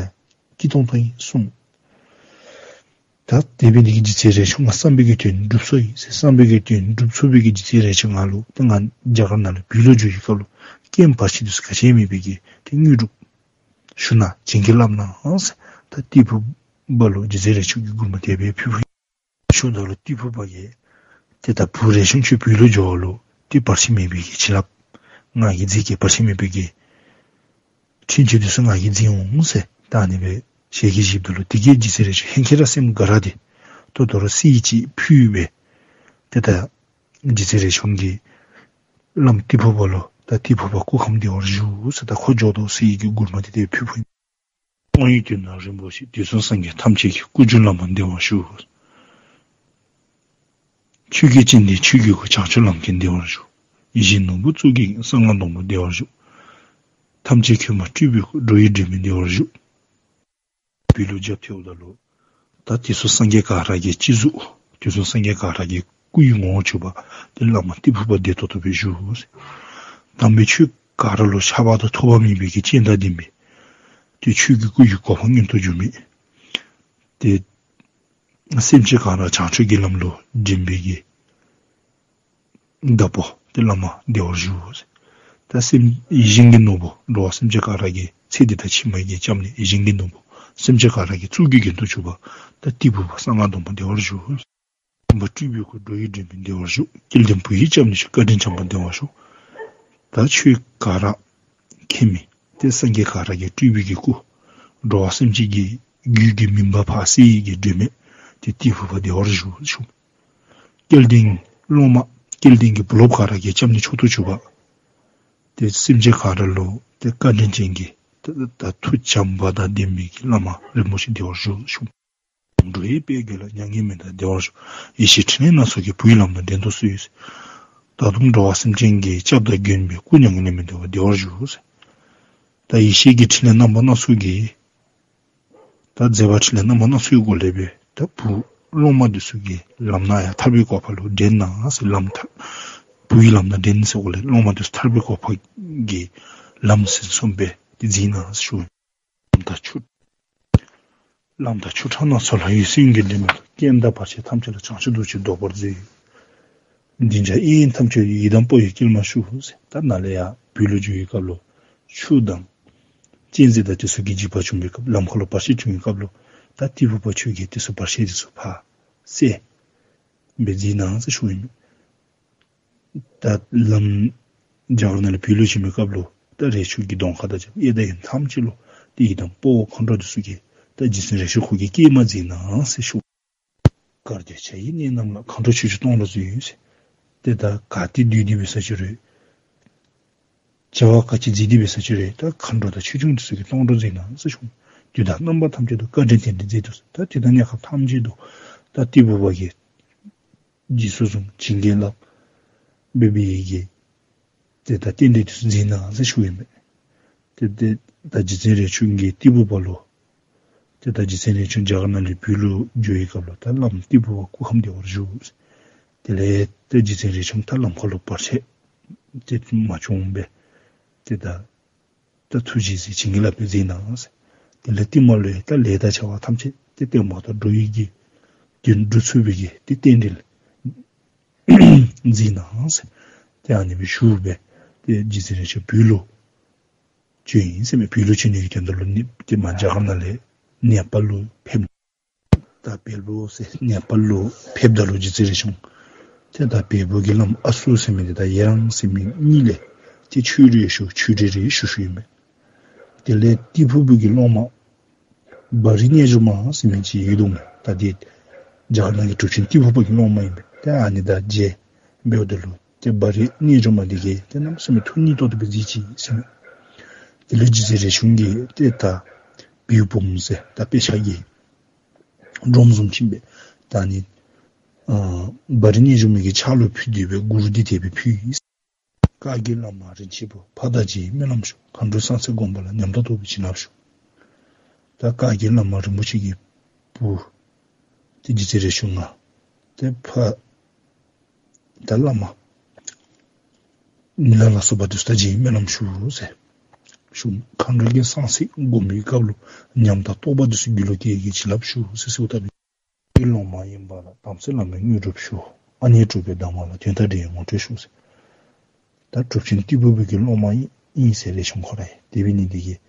སྐྱིད་ཏོང་ཏོ་ཨིན་གསུངས། ད་དེ་འབད་ནི་དེ་གིས་རྗེ་བཙུན་རས་ཆུང་ང་བསམ་པའི་གི་དོན་འགྲུབ་སོ་ཡི་ཟེར། བསམ་པའི་གི་དོན་འགྲུབ་ཚུགས་པའི་གི་རྗེ་བཙུན་རས་ཆུང་ང་ལུ་ད་ང་རྒྱ་གར་ནང་ལས་བོད་ལུ་འགྱོ་བའི་སྐབས་ལུ་རྐྱེན་བར་ཆད་འདི་ཚུ་ག་ཅི་ཡང་མེད་པའི་གི་ཏེ་དངོས་གྲུབ་ཞུ་ན་བྱིན་གྱིས་བརླབ་གནང་ཟེར། ད་ཏི་ཕུ་པ་ལུ་རྗེ་བཙུན་རས་ཆུང་གིས་མགུར་མ་དེ་སྦེ་ཕུལ་ཕུལ་ཡི། ཞུཝ་ད་ལུ་ཏི་ཕུ་པ་གིས་ཏེ་ད་བུ་རས་ཆུང་ཁྱོད་བོད་ལུ་འགྱོཝ་ལུ་ཏེ་བར་ཆད་མེད་པའི་གི་བྱིན་རླབས་ང་གིས་མཛད་གེ། བར་ཆད་མེད་པའི་གི་འཕྲིན་བཅོལ་འདི་ཚུ་ང་གིས་མཛད་འོང་ཟེར། ད་ཨ་ནི་སྦེ་ཞལ་གྱིས་བཞེསཔ་ད་ལུ་དེ་གིས་རྗེ་བཙུན་རས་ཆུང་ཧེང་སྐལ་ར་སེམས་དགའ་ར་ཏེ་ད་ལྟོ་ར་གསེར་ཅིག་ཕུལ་སྦེ་ཏེ་ད་རྗེ་བཙུན་རས་ཆུང་གིས་བླམ་ཏི་ཕུ་པ་ལུ་ད་ཏི་ཕུ་པ་སྐུ་ཁམས་བདེ་བར་བཞུགས་ཟེར། ད་ཁོ་འགྱོ་དོ་ཟེར་བའི་གི་མགུར་མ་དེ་དེ་ཕུལ་ཕུལ་ཡི། དབང་ཡོད་དུས་ན་རིན་པོ་ཆེ། དུས་གསུམ་སངས་རྒྱས་ཐམས་ཅད་ཀྱི། སྐུ་མཆོག་བླ་མ་བདེ་བར་བཞུགས། ཆོས་ཀྱི་སྤྱན་ལྡན་ཆོས་ཀྱི་སྐུ། བྱང་ཆུབ་ལམ་མཁན་བདེ་བར་བཞུགས། ཡིད་བཞིན་ནོར་བུ་གཙུག་གི་རྒྱན། གསང་སྔགས་སྡོང་པོ་བདེ་བར་བཞུགས། ཐམས་ཅད་མཁྱེན་པ་སྤྲུལ་པའི་སྐུ། འགྲོ་བའི་སྒྲོན་མེ་བདེ་བར་བཞུགས། བོད་ལུ་རྒྱབ་ཐེབས་འོངམ་ད་ལུ་ད་དུས་གསུམ་སངས་རྒྱས་ག་ར་གི་སྤྱི་གཟུགས་དུས་གསུམ་སངས་རྒྱས་ག་ར་གི་སྐུ་ཡི་ངོ་བོར་གྱུར་པ་ཏེ་བླ་མ་ཏི་ཕུ་པ་བདེ་ཏོག་ཏོ་སྦེ་བཞུགས། དམ་པའི་ཆོས་ག་ར་ལུ་ཆགས་པ་དང་ཐོགས་པ་མེད་པའི་གི་སྤྱན་དང་ལྡན་པའི་ཏེ་ཆོས་ཀྱི་སྐུ་ཡི་གོ་འཕང་མངོན་དུ་གྱུར་མི་ཏེ་སེམས་ཅན་ག་ར་བྱང་ཆུབ་ཀྱི་ལམ་ལུ་འདྲེན་པའི་གི་བདག་པོ་ཏེ་བླ་མ་བདེ་བར་བཞུགས། ད་སེམས་ཡིད་བཞིན་གྱི་ནོར་བུ་འགྲོ་བ་སེམས་ཅན་ག་ར་གི་ཚེ་འདི་དང་ཕྱི་མའི་གི་སྐྱབས་གནས་ཡིད་བཞིན་གྱི་ནོར་བུ་སེམས་ཅན་ག་ར་གི་གཙུག་གི་རྒྱན་དུ་གྱུར་པ་ད་ཏི་ཕུ་པ་གསང་སྔགས་སྡོང་པོ་བདེ་བར་བཞུགས། དམ་པ་སྤྲུལ་པའི་སྐུ། འགྲོ་བའི་སྒྲོན་མེ་བདེ་བར་བཞུགས། སྐལ་ལྡན་བུ་ཡི་སྐྱབས་གནས་མཆོག། བཀའ་དྲིན་བྱམས་པ་བདེ་བར་བཞུགས། ད་ཆོས་ག་ར་མཁྱེན་མི་ཏེ་སངས་རྒྱས་ག་ར་གི་སྤྲུལ་པའི་གི་སྐུ། འགྲོ་བ་སེམས་ཅན་གྱི་རྒྱུད་ཀྱི་མུན་པ་ཕར་སེལ་བའི་གི་སྒྲོན་མེ་ཏེ་ཏི་ཕུ་པ་བདེ་བར་བཞུགས་ཞུ། སྐལ་ལྡན་སློབ་མ་སྐལ་ལྡན་གྱི་བུ་སློབ་ག་ར་གིས་སྐྱབས་གནས་མཆོག་ཏུ་གྱུར་པ། ཏེ་སེམས་ཅན་ག་ར་ལུ་ཏེ་བཀའ་དྲིན་ཅན་གྱི་ཏེ་ད་ཐུགས་བྱམས་པ་དང་ལྡན་པའི་གི་བླ་མ་རིན་པོ་ཆེ་བདེ་བར་གཤེགས་ཤོག། འགྲོ་བའི་དཔལ་གྱུར་ལ། མྱ་ངན་མི་འདའ་བདེ་བར་གཤེགས། ཡེ་ཤེས་ཕྲིན་ལས་སྣ་ཚོགས་ཀྱིས། བུའི་ལམ་སྣ་འདྲེན་དུ་གསོལ། ད་དུང་འགྲོ་བ་སེམས་ཅན་གྱི། སྐྱབས་དང་མགོན་པོའི་སྐུ། མྱ་ངན་ལས་མི་འདའ་བར་བདེ་བར་གཤེགས། ད་ཡེ་ཤེས་ཀྱི་ཕྲིན་ལས་རྣམ་པ་སྣ་ཚོགས་ཀྱིས། ད་མཛད་པ་ཕྲིན་ལས་རྣམ་པ་སྣ་ཚོགས་ཀྱི་སྒོ་ལས་སྦེ་ད་བུ་སློབ་མ་འདི་ཚུ་གི་ལམ་སྣ་ཡང་ཐར་པའི་གོ་འཕང་ལུ་འདྲེན་གནང་ཟེར། ལམ་ཐར་བུའི་ལམ་སྣ་འདྲེན་ཟེར་སྒོ་ལས་སློབ་མ་འདི་ཚུ་ཐར་པའི་གོ་འཕང་གི་ལམ་ཟིན་སོང་སྦེ་ཏེ་མཛད་གནང་ཟེར་ཞུ། ལམ་དང་ཆོས་ལམ་དང་ཆོས་གྲྭ་སྣ་ཚོགས་ལ། འོད་གསལ་གྱི་ལྡན་མིན་ལ། རྐྱེན་དང་བར་ཆད་ཐམས་ཅད་ལ། བྱང་ཆུབ་རྡོ་རྗེའི་བཟློག་པར་མཛད། འདི་འདྲ་ཡིན་ཐམས་ཅད་ཡི་དམ་དཔའ་བོས་སྐྱེལ་མ་ཞུ་ཟེར། ད་ནཱ་ལས་ཡར་བོད་ལུ་འགྱོ་བའི་སྐབས་ལུ་ཆུ་དང་གཅན་གཟན་དང་དེ་ཚུ་གི་འཇིགས་པ་བྱུང་བའི་སྐབས་ལམ་ཁ་ལུ་བར་ཆད་བྱུང་བའི་སྐབས་ལུ་ད་ཏི་ཕུ་པ་ཁྱོད་ཀྱིས་དེ་ཚུ་བར་ཆད་དེ་ཚུ་ཕར་བསལ་སྦེ་མཛད་གནང་ཟེར་ཞུཝ་ཨིན། ད་ལམ་རྒྱ་གར་ནང་ལས་བོད་ལུ་བྱོན་པའི་སྐབས་ལུ་ད་རས་ཆུང་གི་གདོང་ཁ་དང་འཇམ་དབྱངས་དང་ཡོན་ཏན་ཐམས་ཅད་ལུ་ཏེ་ཡི་དམ་དཔའ་བོ་མཁའ་འགྲོ་འདི་ཚུ་གིས་ད་རྗེ་བཙུན་རས་ཆུང་ཁོ་གིས་སྐྱེལ་མ་མཛད་གནང་ཟེར་ཞུ། གར་སྟོན་བྱ་ཡི་གནས་རྣམས་ལ། མཁའ་འགྲོ་ཆོས་སྐྱོང་སྟོང་གྲོགས་མཛོད། ཏེ་ད་ག་ཏེ་སྡོད་སྡོད་འབད་ས་ཅི་རུང་བྱ་བ་ག་ཅི་མཛད་དེ་འབད་ས་ཅི་རུང་ད་མཁའ་འགྲོ་དང་ཆོས་སྐྱོང་འདི་ཚུ་གིས་སྟོང་གྲོགས་མཛད་གནང་ཟེར་ཞུ། དུས་དང་རྣམ་པ་ཐམས་ཅད་དུ་བཀའ་དྲིན་རྟེན་འབྲེལ་མཛད་དུ་གསོལ། ད་དུས་དང་གནས་སྐབས་ཐམས་ཅད་དུ་ད་ཏི་ཕུ་པ་གིས་རྗེས་སུ་བཟུང་བྱིན་གྱིས་བརླབས་འབད་བའི་གི་ཏེ་ད་རྟེན་འབྲེལ་དེ་ཚུ་མཛད་གནང་ཟེར་ཞུཝ་ཨིན་པས། ཏེ་ཏེ་ད་རྗེ་བཙུན་རས་ཆུང་གིས་ཏི་ཕུ་པ་ལུ་ཏེ་ད་རྗེ་བཙུན་རས་ཆུང་རྒྱ་གར་ནང་ལས་བོད་ལུ་འགྱོ་བའི་སྐབས་ལུ་ད་བླམ་ཏི་ཕུ་པ་སྐུ་ཁམས་བདེ་བར་བཞུགས། དེ་ལས་ཏེ་རྗེ་བཙུན་རས་ཆུང་ད་ལམ་ཁ་ལུ་བར་ཆད་ཏེ་མ་བྱུང་སྦེ་ཏེ་ད་ད་ཐུགས་རྗེས་གཟིགས་བྱིན་གྱིས་བརླབས་སྦེ་མཛད་གནང་ཟེར། དེ་ལས་ཏི་མ་ལུ་ཡང་ད་ལས་དང་བྱ་བ་ཐམས་ཅད་ཏེ་བརྟན་པོ་དང་འགྲུབ་ཡི་གི་དེ་འགྲུབ་ཚུགས་པའི་གི་ཏེ་རྟེན་འབྲེལ་མཛད་གནང་ཟེར། ཏེ་ཨ་ནི་སྦེ་ཞུ་སྦེ་ཏེ་རྗེ་བཙུན་རས་ཆུང་བོད་ལུ་བྱོན་ཡི་ཟེར་མས། བོད་ལུ་བྱོན་ནི་གི་དོན་དག་ལུ་ནི་ཏེ་མར་རྒྱ་གར་ནང་ལས་ནེ་པཱལ་ལུ་ཕེབས། ད་བལ་པོ་ཟེར་ནེ་པཱལ་ལུ་ཕེབས་ད་ལུ་རྗེ་བཙུན་རས་ཆུང་ཏེ་ད་བལ་པོ་གི་བླམ་ཨ་སུ་ཟེར་མི་འདི་དང་ཡེ་རང་ཟེར་མི་གཉིས་ལས་ཏེ་ཆོས་རེ་ཞུ་ཆོས་འབྲེལ་རེ་ཞུ་ཞུཝ་ཨིན་པས། དེ་ལས་ཏི་ཕུ་པའི་གི་སློབ་མ་བ་རི་རྣལ་འབྱོར་མ་ཟེར་མི་ཅིག་ཡོད་འདུག་མས། ད་འདི་རྒྱ་གར་ནང་གི་གྲུབ་ཆེན་ཏི་ཕུ་པ་གི་སློབ་མ་ཨིན་པས། ཏེ་ཨ་ནི་དང་མཇལ་འབདཝ་ད་ལུ་ཏེ་བ་རི་རྣལ་འབྱོར་མ་འདི་གིས་ཏེ་གནམ་མེད་ས་མེད་ཐུགས་མཉེས་ཏོག་ཏོ་སྦེ་མཛད་ཅི་ཟེར་མས། དེ་ལས་རྗེ་བཙུན་རས་ཆུང་གིས་ཏེ་ད་བེའུ་བུམ་ཟེར་ད་དཔེ་ཆ་གི་སྒྲོམ་བཟུམ་ཅིག་སྦེ་ད་ཨ་ནི་ཨ་བ་རི་རྣལ་འབྱོར་མ་གི་ཕྱག་ལུ་ཕུལ་ཏེ་སྦེ་མགུར་འདི་དེ་སྦེ་ཕུལ་ཡི། བཀའ་བརྒྱུད་བླ་མ་རིན་ཆེན་བུ། ཕ་དང་མཇལ་བའི་སྨོན་ལམ་ཞུ། མཁའ་འགྲོའི་གསང་ཚིག་བསྒོམ་པ་ལ། ཉམས་དང་རྟོགས་པའི་བྱིན་རླབས་ཞུ། ད་བཀའ་བརྒྱུད་བླ་མ་རིན་པོ་ཆེ་གི་བུ་ཏེ་རྗེ་བཙུན་རས་ཆུང་ང་ཏེ་ཕ་དང་བླ་མ་མི་ལ་ལ་སོགས་པ་འདི་ཚུ་དང་མཇལ་བའི་སྨོན་ལམ་ཞུ་ཟེར་ཞུ། མཁའ་འགྲོའི་གསང་ཚིག་བསྒོམ་པའི་སྐབས་ལུ་ཉམས་དང་རྟོགས་པ་འདི་ཚུ་རྒྱུད་ལུ་སྐྱེ་བའི་བྱིན་རླབས་ཞུ་ཟེར་ཟེརཝ་ད་བི་གི་སློབ་མ་ཡིན་པ་ལ། དམ་ཚིག་བླ་མའི་དངོས་གྲུབ་ཞུ། ཨ་ནི་གྲུབ་པའི་གདམས་ངག་ལ། དོན་དང་འབྲེལ་བའི་ངོ་སྤྲོད་ཞུ་ཟེར། ད་གྲུབ་ཆེན་ཏི་ཕུ་པའི་གི་སློབ་མ་ཨིན་ཨིན་ཟེར་རས་ཆུང་ཁོ་ར་ཨིན། དེ་འབད་ནི་འདི་གིས་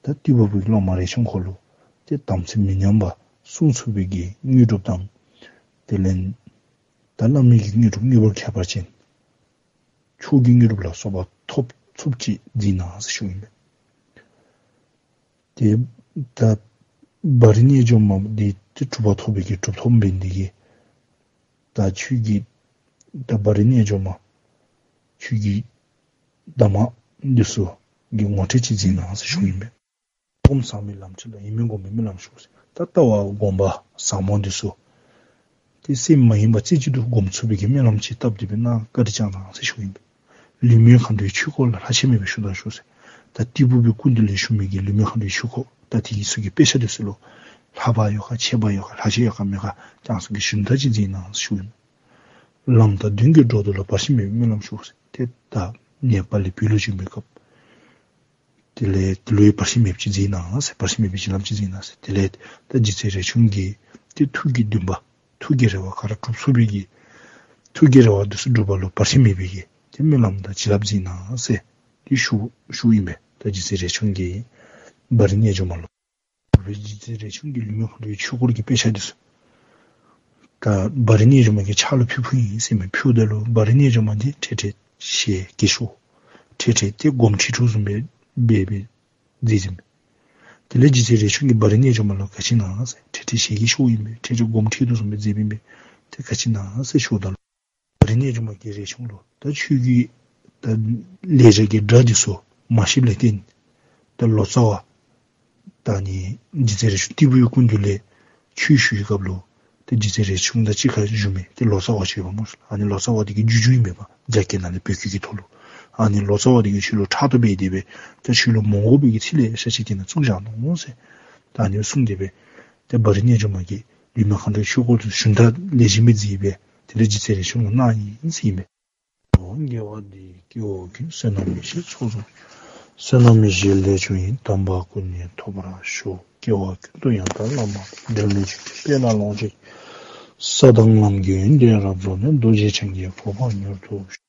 ད་ཏི་ཕུ་པའི་གི་སློབ་མ་རས་ཆུང་ཁོ་ལུ་ཏེ་དམ་ཚིག་མི་ཉམས་པ་སྲུང་ཚུགས་པའི་གི་དངོས་གྲུབ་དང་དེ་ལས་ད་བླ་མའི་གི་དངོས་གྲུབ་དངོས་པོར་ཁྱད་པར་ཅན་མཆོག་གི་དངོས་གྲུབ་ལ་སོགས་པ་ཐོབ་ཚུགསཔ་ཅིག་མཛད་གནང་ཟེར་ཞུཝ་ཨིན་པས། ཏེ་ད་བ་རི་རྣལ་འབྱོར་མ་འདི་ཏེ་གྲུབ་པ་ཐོབ་པའི་གི་གྲུབ་ཐོབ་འབད་ནི་འདི་གིས་ད་ཁྱོད་ཀྱི་ད་བ་རི་རྣལ་འབྱོར་མ་ཁྱོད་ཀྱི་གདམས་ངག་འདི་ཚུ་གི་ངོ་སྤྲོད་ཅིག་མཛད་གནང་ཟེར་ཞུཝ་ཨིན་པས། སྒོམ་བཟང་མོའི་ལམ་ཁྱེར་ལ། ཡིད་སྨོན་སྒོམ་པའི་སྨོན་ལམ་ཞུ་ཟེར། ད་ལྟ་བ་སྒོམ་པ་བཟང་མོ་འདི་ཚུ་ཏེ་སེམས་མ་ཡེངས་པ་རྩེ་གཅིག་ཏུ་སྒོམ་ཚུགས་པའི་གི་སྨོན་ལམ་ཅིག་བཏབ་སྟེ་སྦེ་གནང་བཀའ་དྲིན་བསྐྱང་གནང་ཟེར་ཞུཝ་ཨིན་པས། ལུས་མེད་མཁའ་འགྲོའི་ཆོས་སྐོར་ལ། ལྷག་ཆད་མེད་པར་ཞུ་དང་ཞུ་ཟེར། ད་ཏི་ཕུ་པའི་སྐུ་མདུན་ལས་ཞུ་མི་གི་ལུས་མེད་མཁའ་འགྲོའི་ཆོས་སྐོར་ད་དེ་ཚུ་གི་དཔེ་ཆ་འདི་ཚུ་ལུ་ལྷག་པ་ཡོད་ག་ཆད་པ་ཡོད་ག་ལྷག་ཆད་ཡོད་ག་མེད་ག་ཀྱང་ཚུ་གི་ཞུན་དག་ཅིག་མཛད་གནང་ཟེར་ཞུཝ་ཨིན་པས། ལམ་དང་མདུན་གྱི་འགྲོ་འདུག་ལ། བར་ཆད་མེད་པའི་སྨོན་ལམ་ཞུ་ཟེར། ཏེ་ད་ནེ་པཱལ་ལས་བོད་ལུ་བྱོན་པའི་སྐབས་དེ་ལས་དེ་ལུ་ཡང་བར་ཆད་མེདཔ་ཅིག་མཛད་གནང་ཟེར། བར་ཆད་མེད་པའི་བྱིན་རླབས་ཅིག་མཛད་གནང་ཟེར། དེ་ལས་ད་རྗེ་བཙུན་རས་ཆུང་གི་ཏེ་ཐུགས་ཀྱི་འདུན་པ་ཐུགས་ཀྱི་རེ་བ་ག་ར་གྲུབ་ཚུགས་པའི་གི་ཐུགས་ཀྱི་རེ་བ་འདི་ཚུ་འགྲུབ་པ་ལུ་བར་ཆད་མེད་པའི་གི་ཏེ་སྨོན་ལམ་དང་བྱིན་རླབས་མཛད་གནང་ཟེར་ཏེ་ཞུ་ཞུཝ་ཨིན་པས། ད་རྗེ་བཙུན་རས་ཆུང་གིས་བ་རི་རྣལ་འབྱོར་མ་ལུ། རྗེ་བཙུན་རས་ཆུང་གིས་ལུས་མེད་མཁའ་འགྲོའི་ཆོས་སྐོར་གྱི་དཔེ་ཆ་འདི་ཚུ་ད་བ་རི་རྣལ་འབྱོར་མ་གི་ཕྱག་ལུ་ཕུལ་ཕུལཝ་ཨིན་ཟེར་མས། ཕུལཝ་ད་ལུ་བ་རི་རྣལ་འབྱོར་མ་འདི་ཁྲེ་ཁྲེ་ཞལ་གྱིས་ཤོར། ཁྲེ་ཁྲེ་ཏེ་སྒོམ་ཁྲིད་དོ་བཟུམ་སྦེ་འབད་སྦེ་མཛད་ཟེར་མས། དེ་ལས་རྗེ་བཙུན་རས་ཆུང་གིས་བ་རི་རྣལ་འབྱོར་མ་ལུ་ག་ཅི་ཨིན་ན་ཟེར། ཁྲེ་ཁྲེ་ཞལ་གྱིས་ཤོརཝ་ཨིན་པས། ཁྲེ་ཁྲེ་སྒོམ་ཁྲིད་དོ་བཟུམ་སྦེ་མཛད་པས་ཨིན་པས། ཏེ་ག་ཅི་ཨིན་ན་ཟེར་ཞུཝ་ད་ལུ་ རི་རྣལ་འབྱོར་མ་གི་རས་ཆུང་ལུ་ད་ཁྱོད་ཀྱི་ད་ལས་བྱ་གི་སྒྲ་འདི་ཚུ་མ་ཤེསཔ་ལས་བརྟེན་ད་ལོ་ཙཱ་བ་ད་ཨ་ནི་རྗེ་བཙུན་རས་ཆུང་ཏི་ཕུའི་སྐུ་མདུན་ལས་ཆོས་ཞུ་བའི་སྐབས་ལུ་ཏེ་རྗེ་བཙུན་རས་ཆུང་དང་གཅིག་ཁར་བཞུགས་མི་ཏེ་ལོ་ཙཱ་བ་ཅིག་ཡོདཔ་སྨོ་ལགས། ཨ་ནི་ལོ་ཙཱ་བ་འདི་གིས་བསྒྱུར་བསྒྱུརཝ་ཨིན་པས་པ། རྒྱ་སྐད་ནང་ལས་བོད་སྐད་ཀྱི་ཐོག་ལུ། ཨ་ནི་ལོ་ཙཱ་བ་འདི་གིས་ཁྱོད་ལུ་ཕྲག་དོག་འབད་དེ་སྦེ་ཏེ་ཁྱོད་ལུ་མ་དགོ་པའི་གི་ཚིག་ལེ་ཤ་ཅིག་དེ་ནང་བཙུགས་བཞག་ནུག་ཟེར། ད་ཨ་ནི་གསུངས་ཏེ་སྦེ་ཏེ་བ་རི་རྣལ་འབྱོར་མ་གིས་ལུས་མེད་མཁའ་འགྲོའི་ཆོས་སྐོར་དུ་ཞུན་དག་ལེགས་ཤོམ་སྦེ་མཛད་སྦེ་དེ་ལས་རྗེ་བཙུན་རས་ཆུང་ལུ་གནང་ཡི་ཟེར་ཨིན་པས། དགེ་བ་འདི་ཡིས་སྐྱེ་བོ་ཀུན། བསོད་ནམས་ཡེ་ཤེས་ཚོགས་རྫོགས། བསོད་ནམས་ཡེ་ཤེས་ལས་བྱུང་བའི། དམ་པ་སྐུ་གཉིས་ཐོབ་པར་ཤོག། སྐྱེ་བ་ཀུན་ཏུ་ཡང་དག་བླ་མ་དང་། འབྲལ་མེད་ཆོས་ཀྱི་དཔལ་ལ་ལོངས་སྤྱོད་ཅིང་། ས་དང་ལམ་གྱི་ཡོན་ཏན་རབ་རྫོགས་ནས། རྡོ་རྗེ་འཆང་གི་གོ་འཕང་མྱུར་ཐོབ་ཤོག།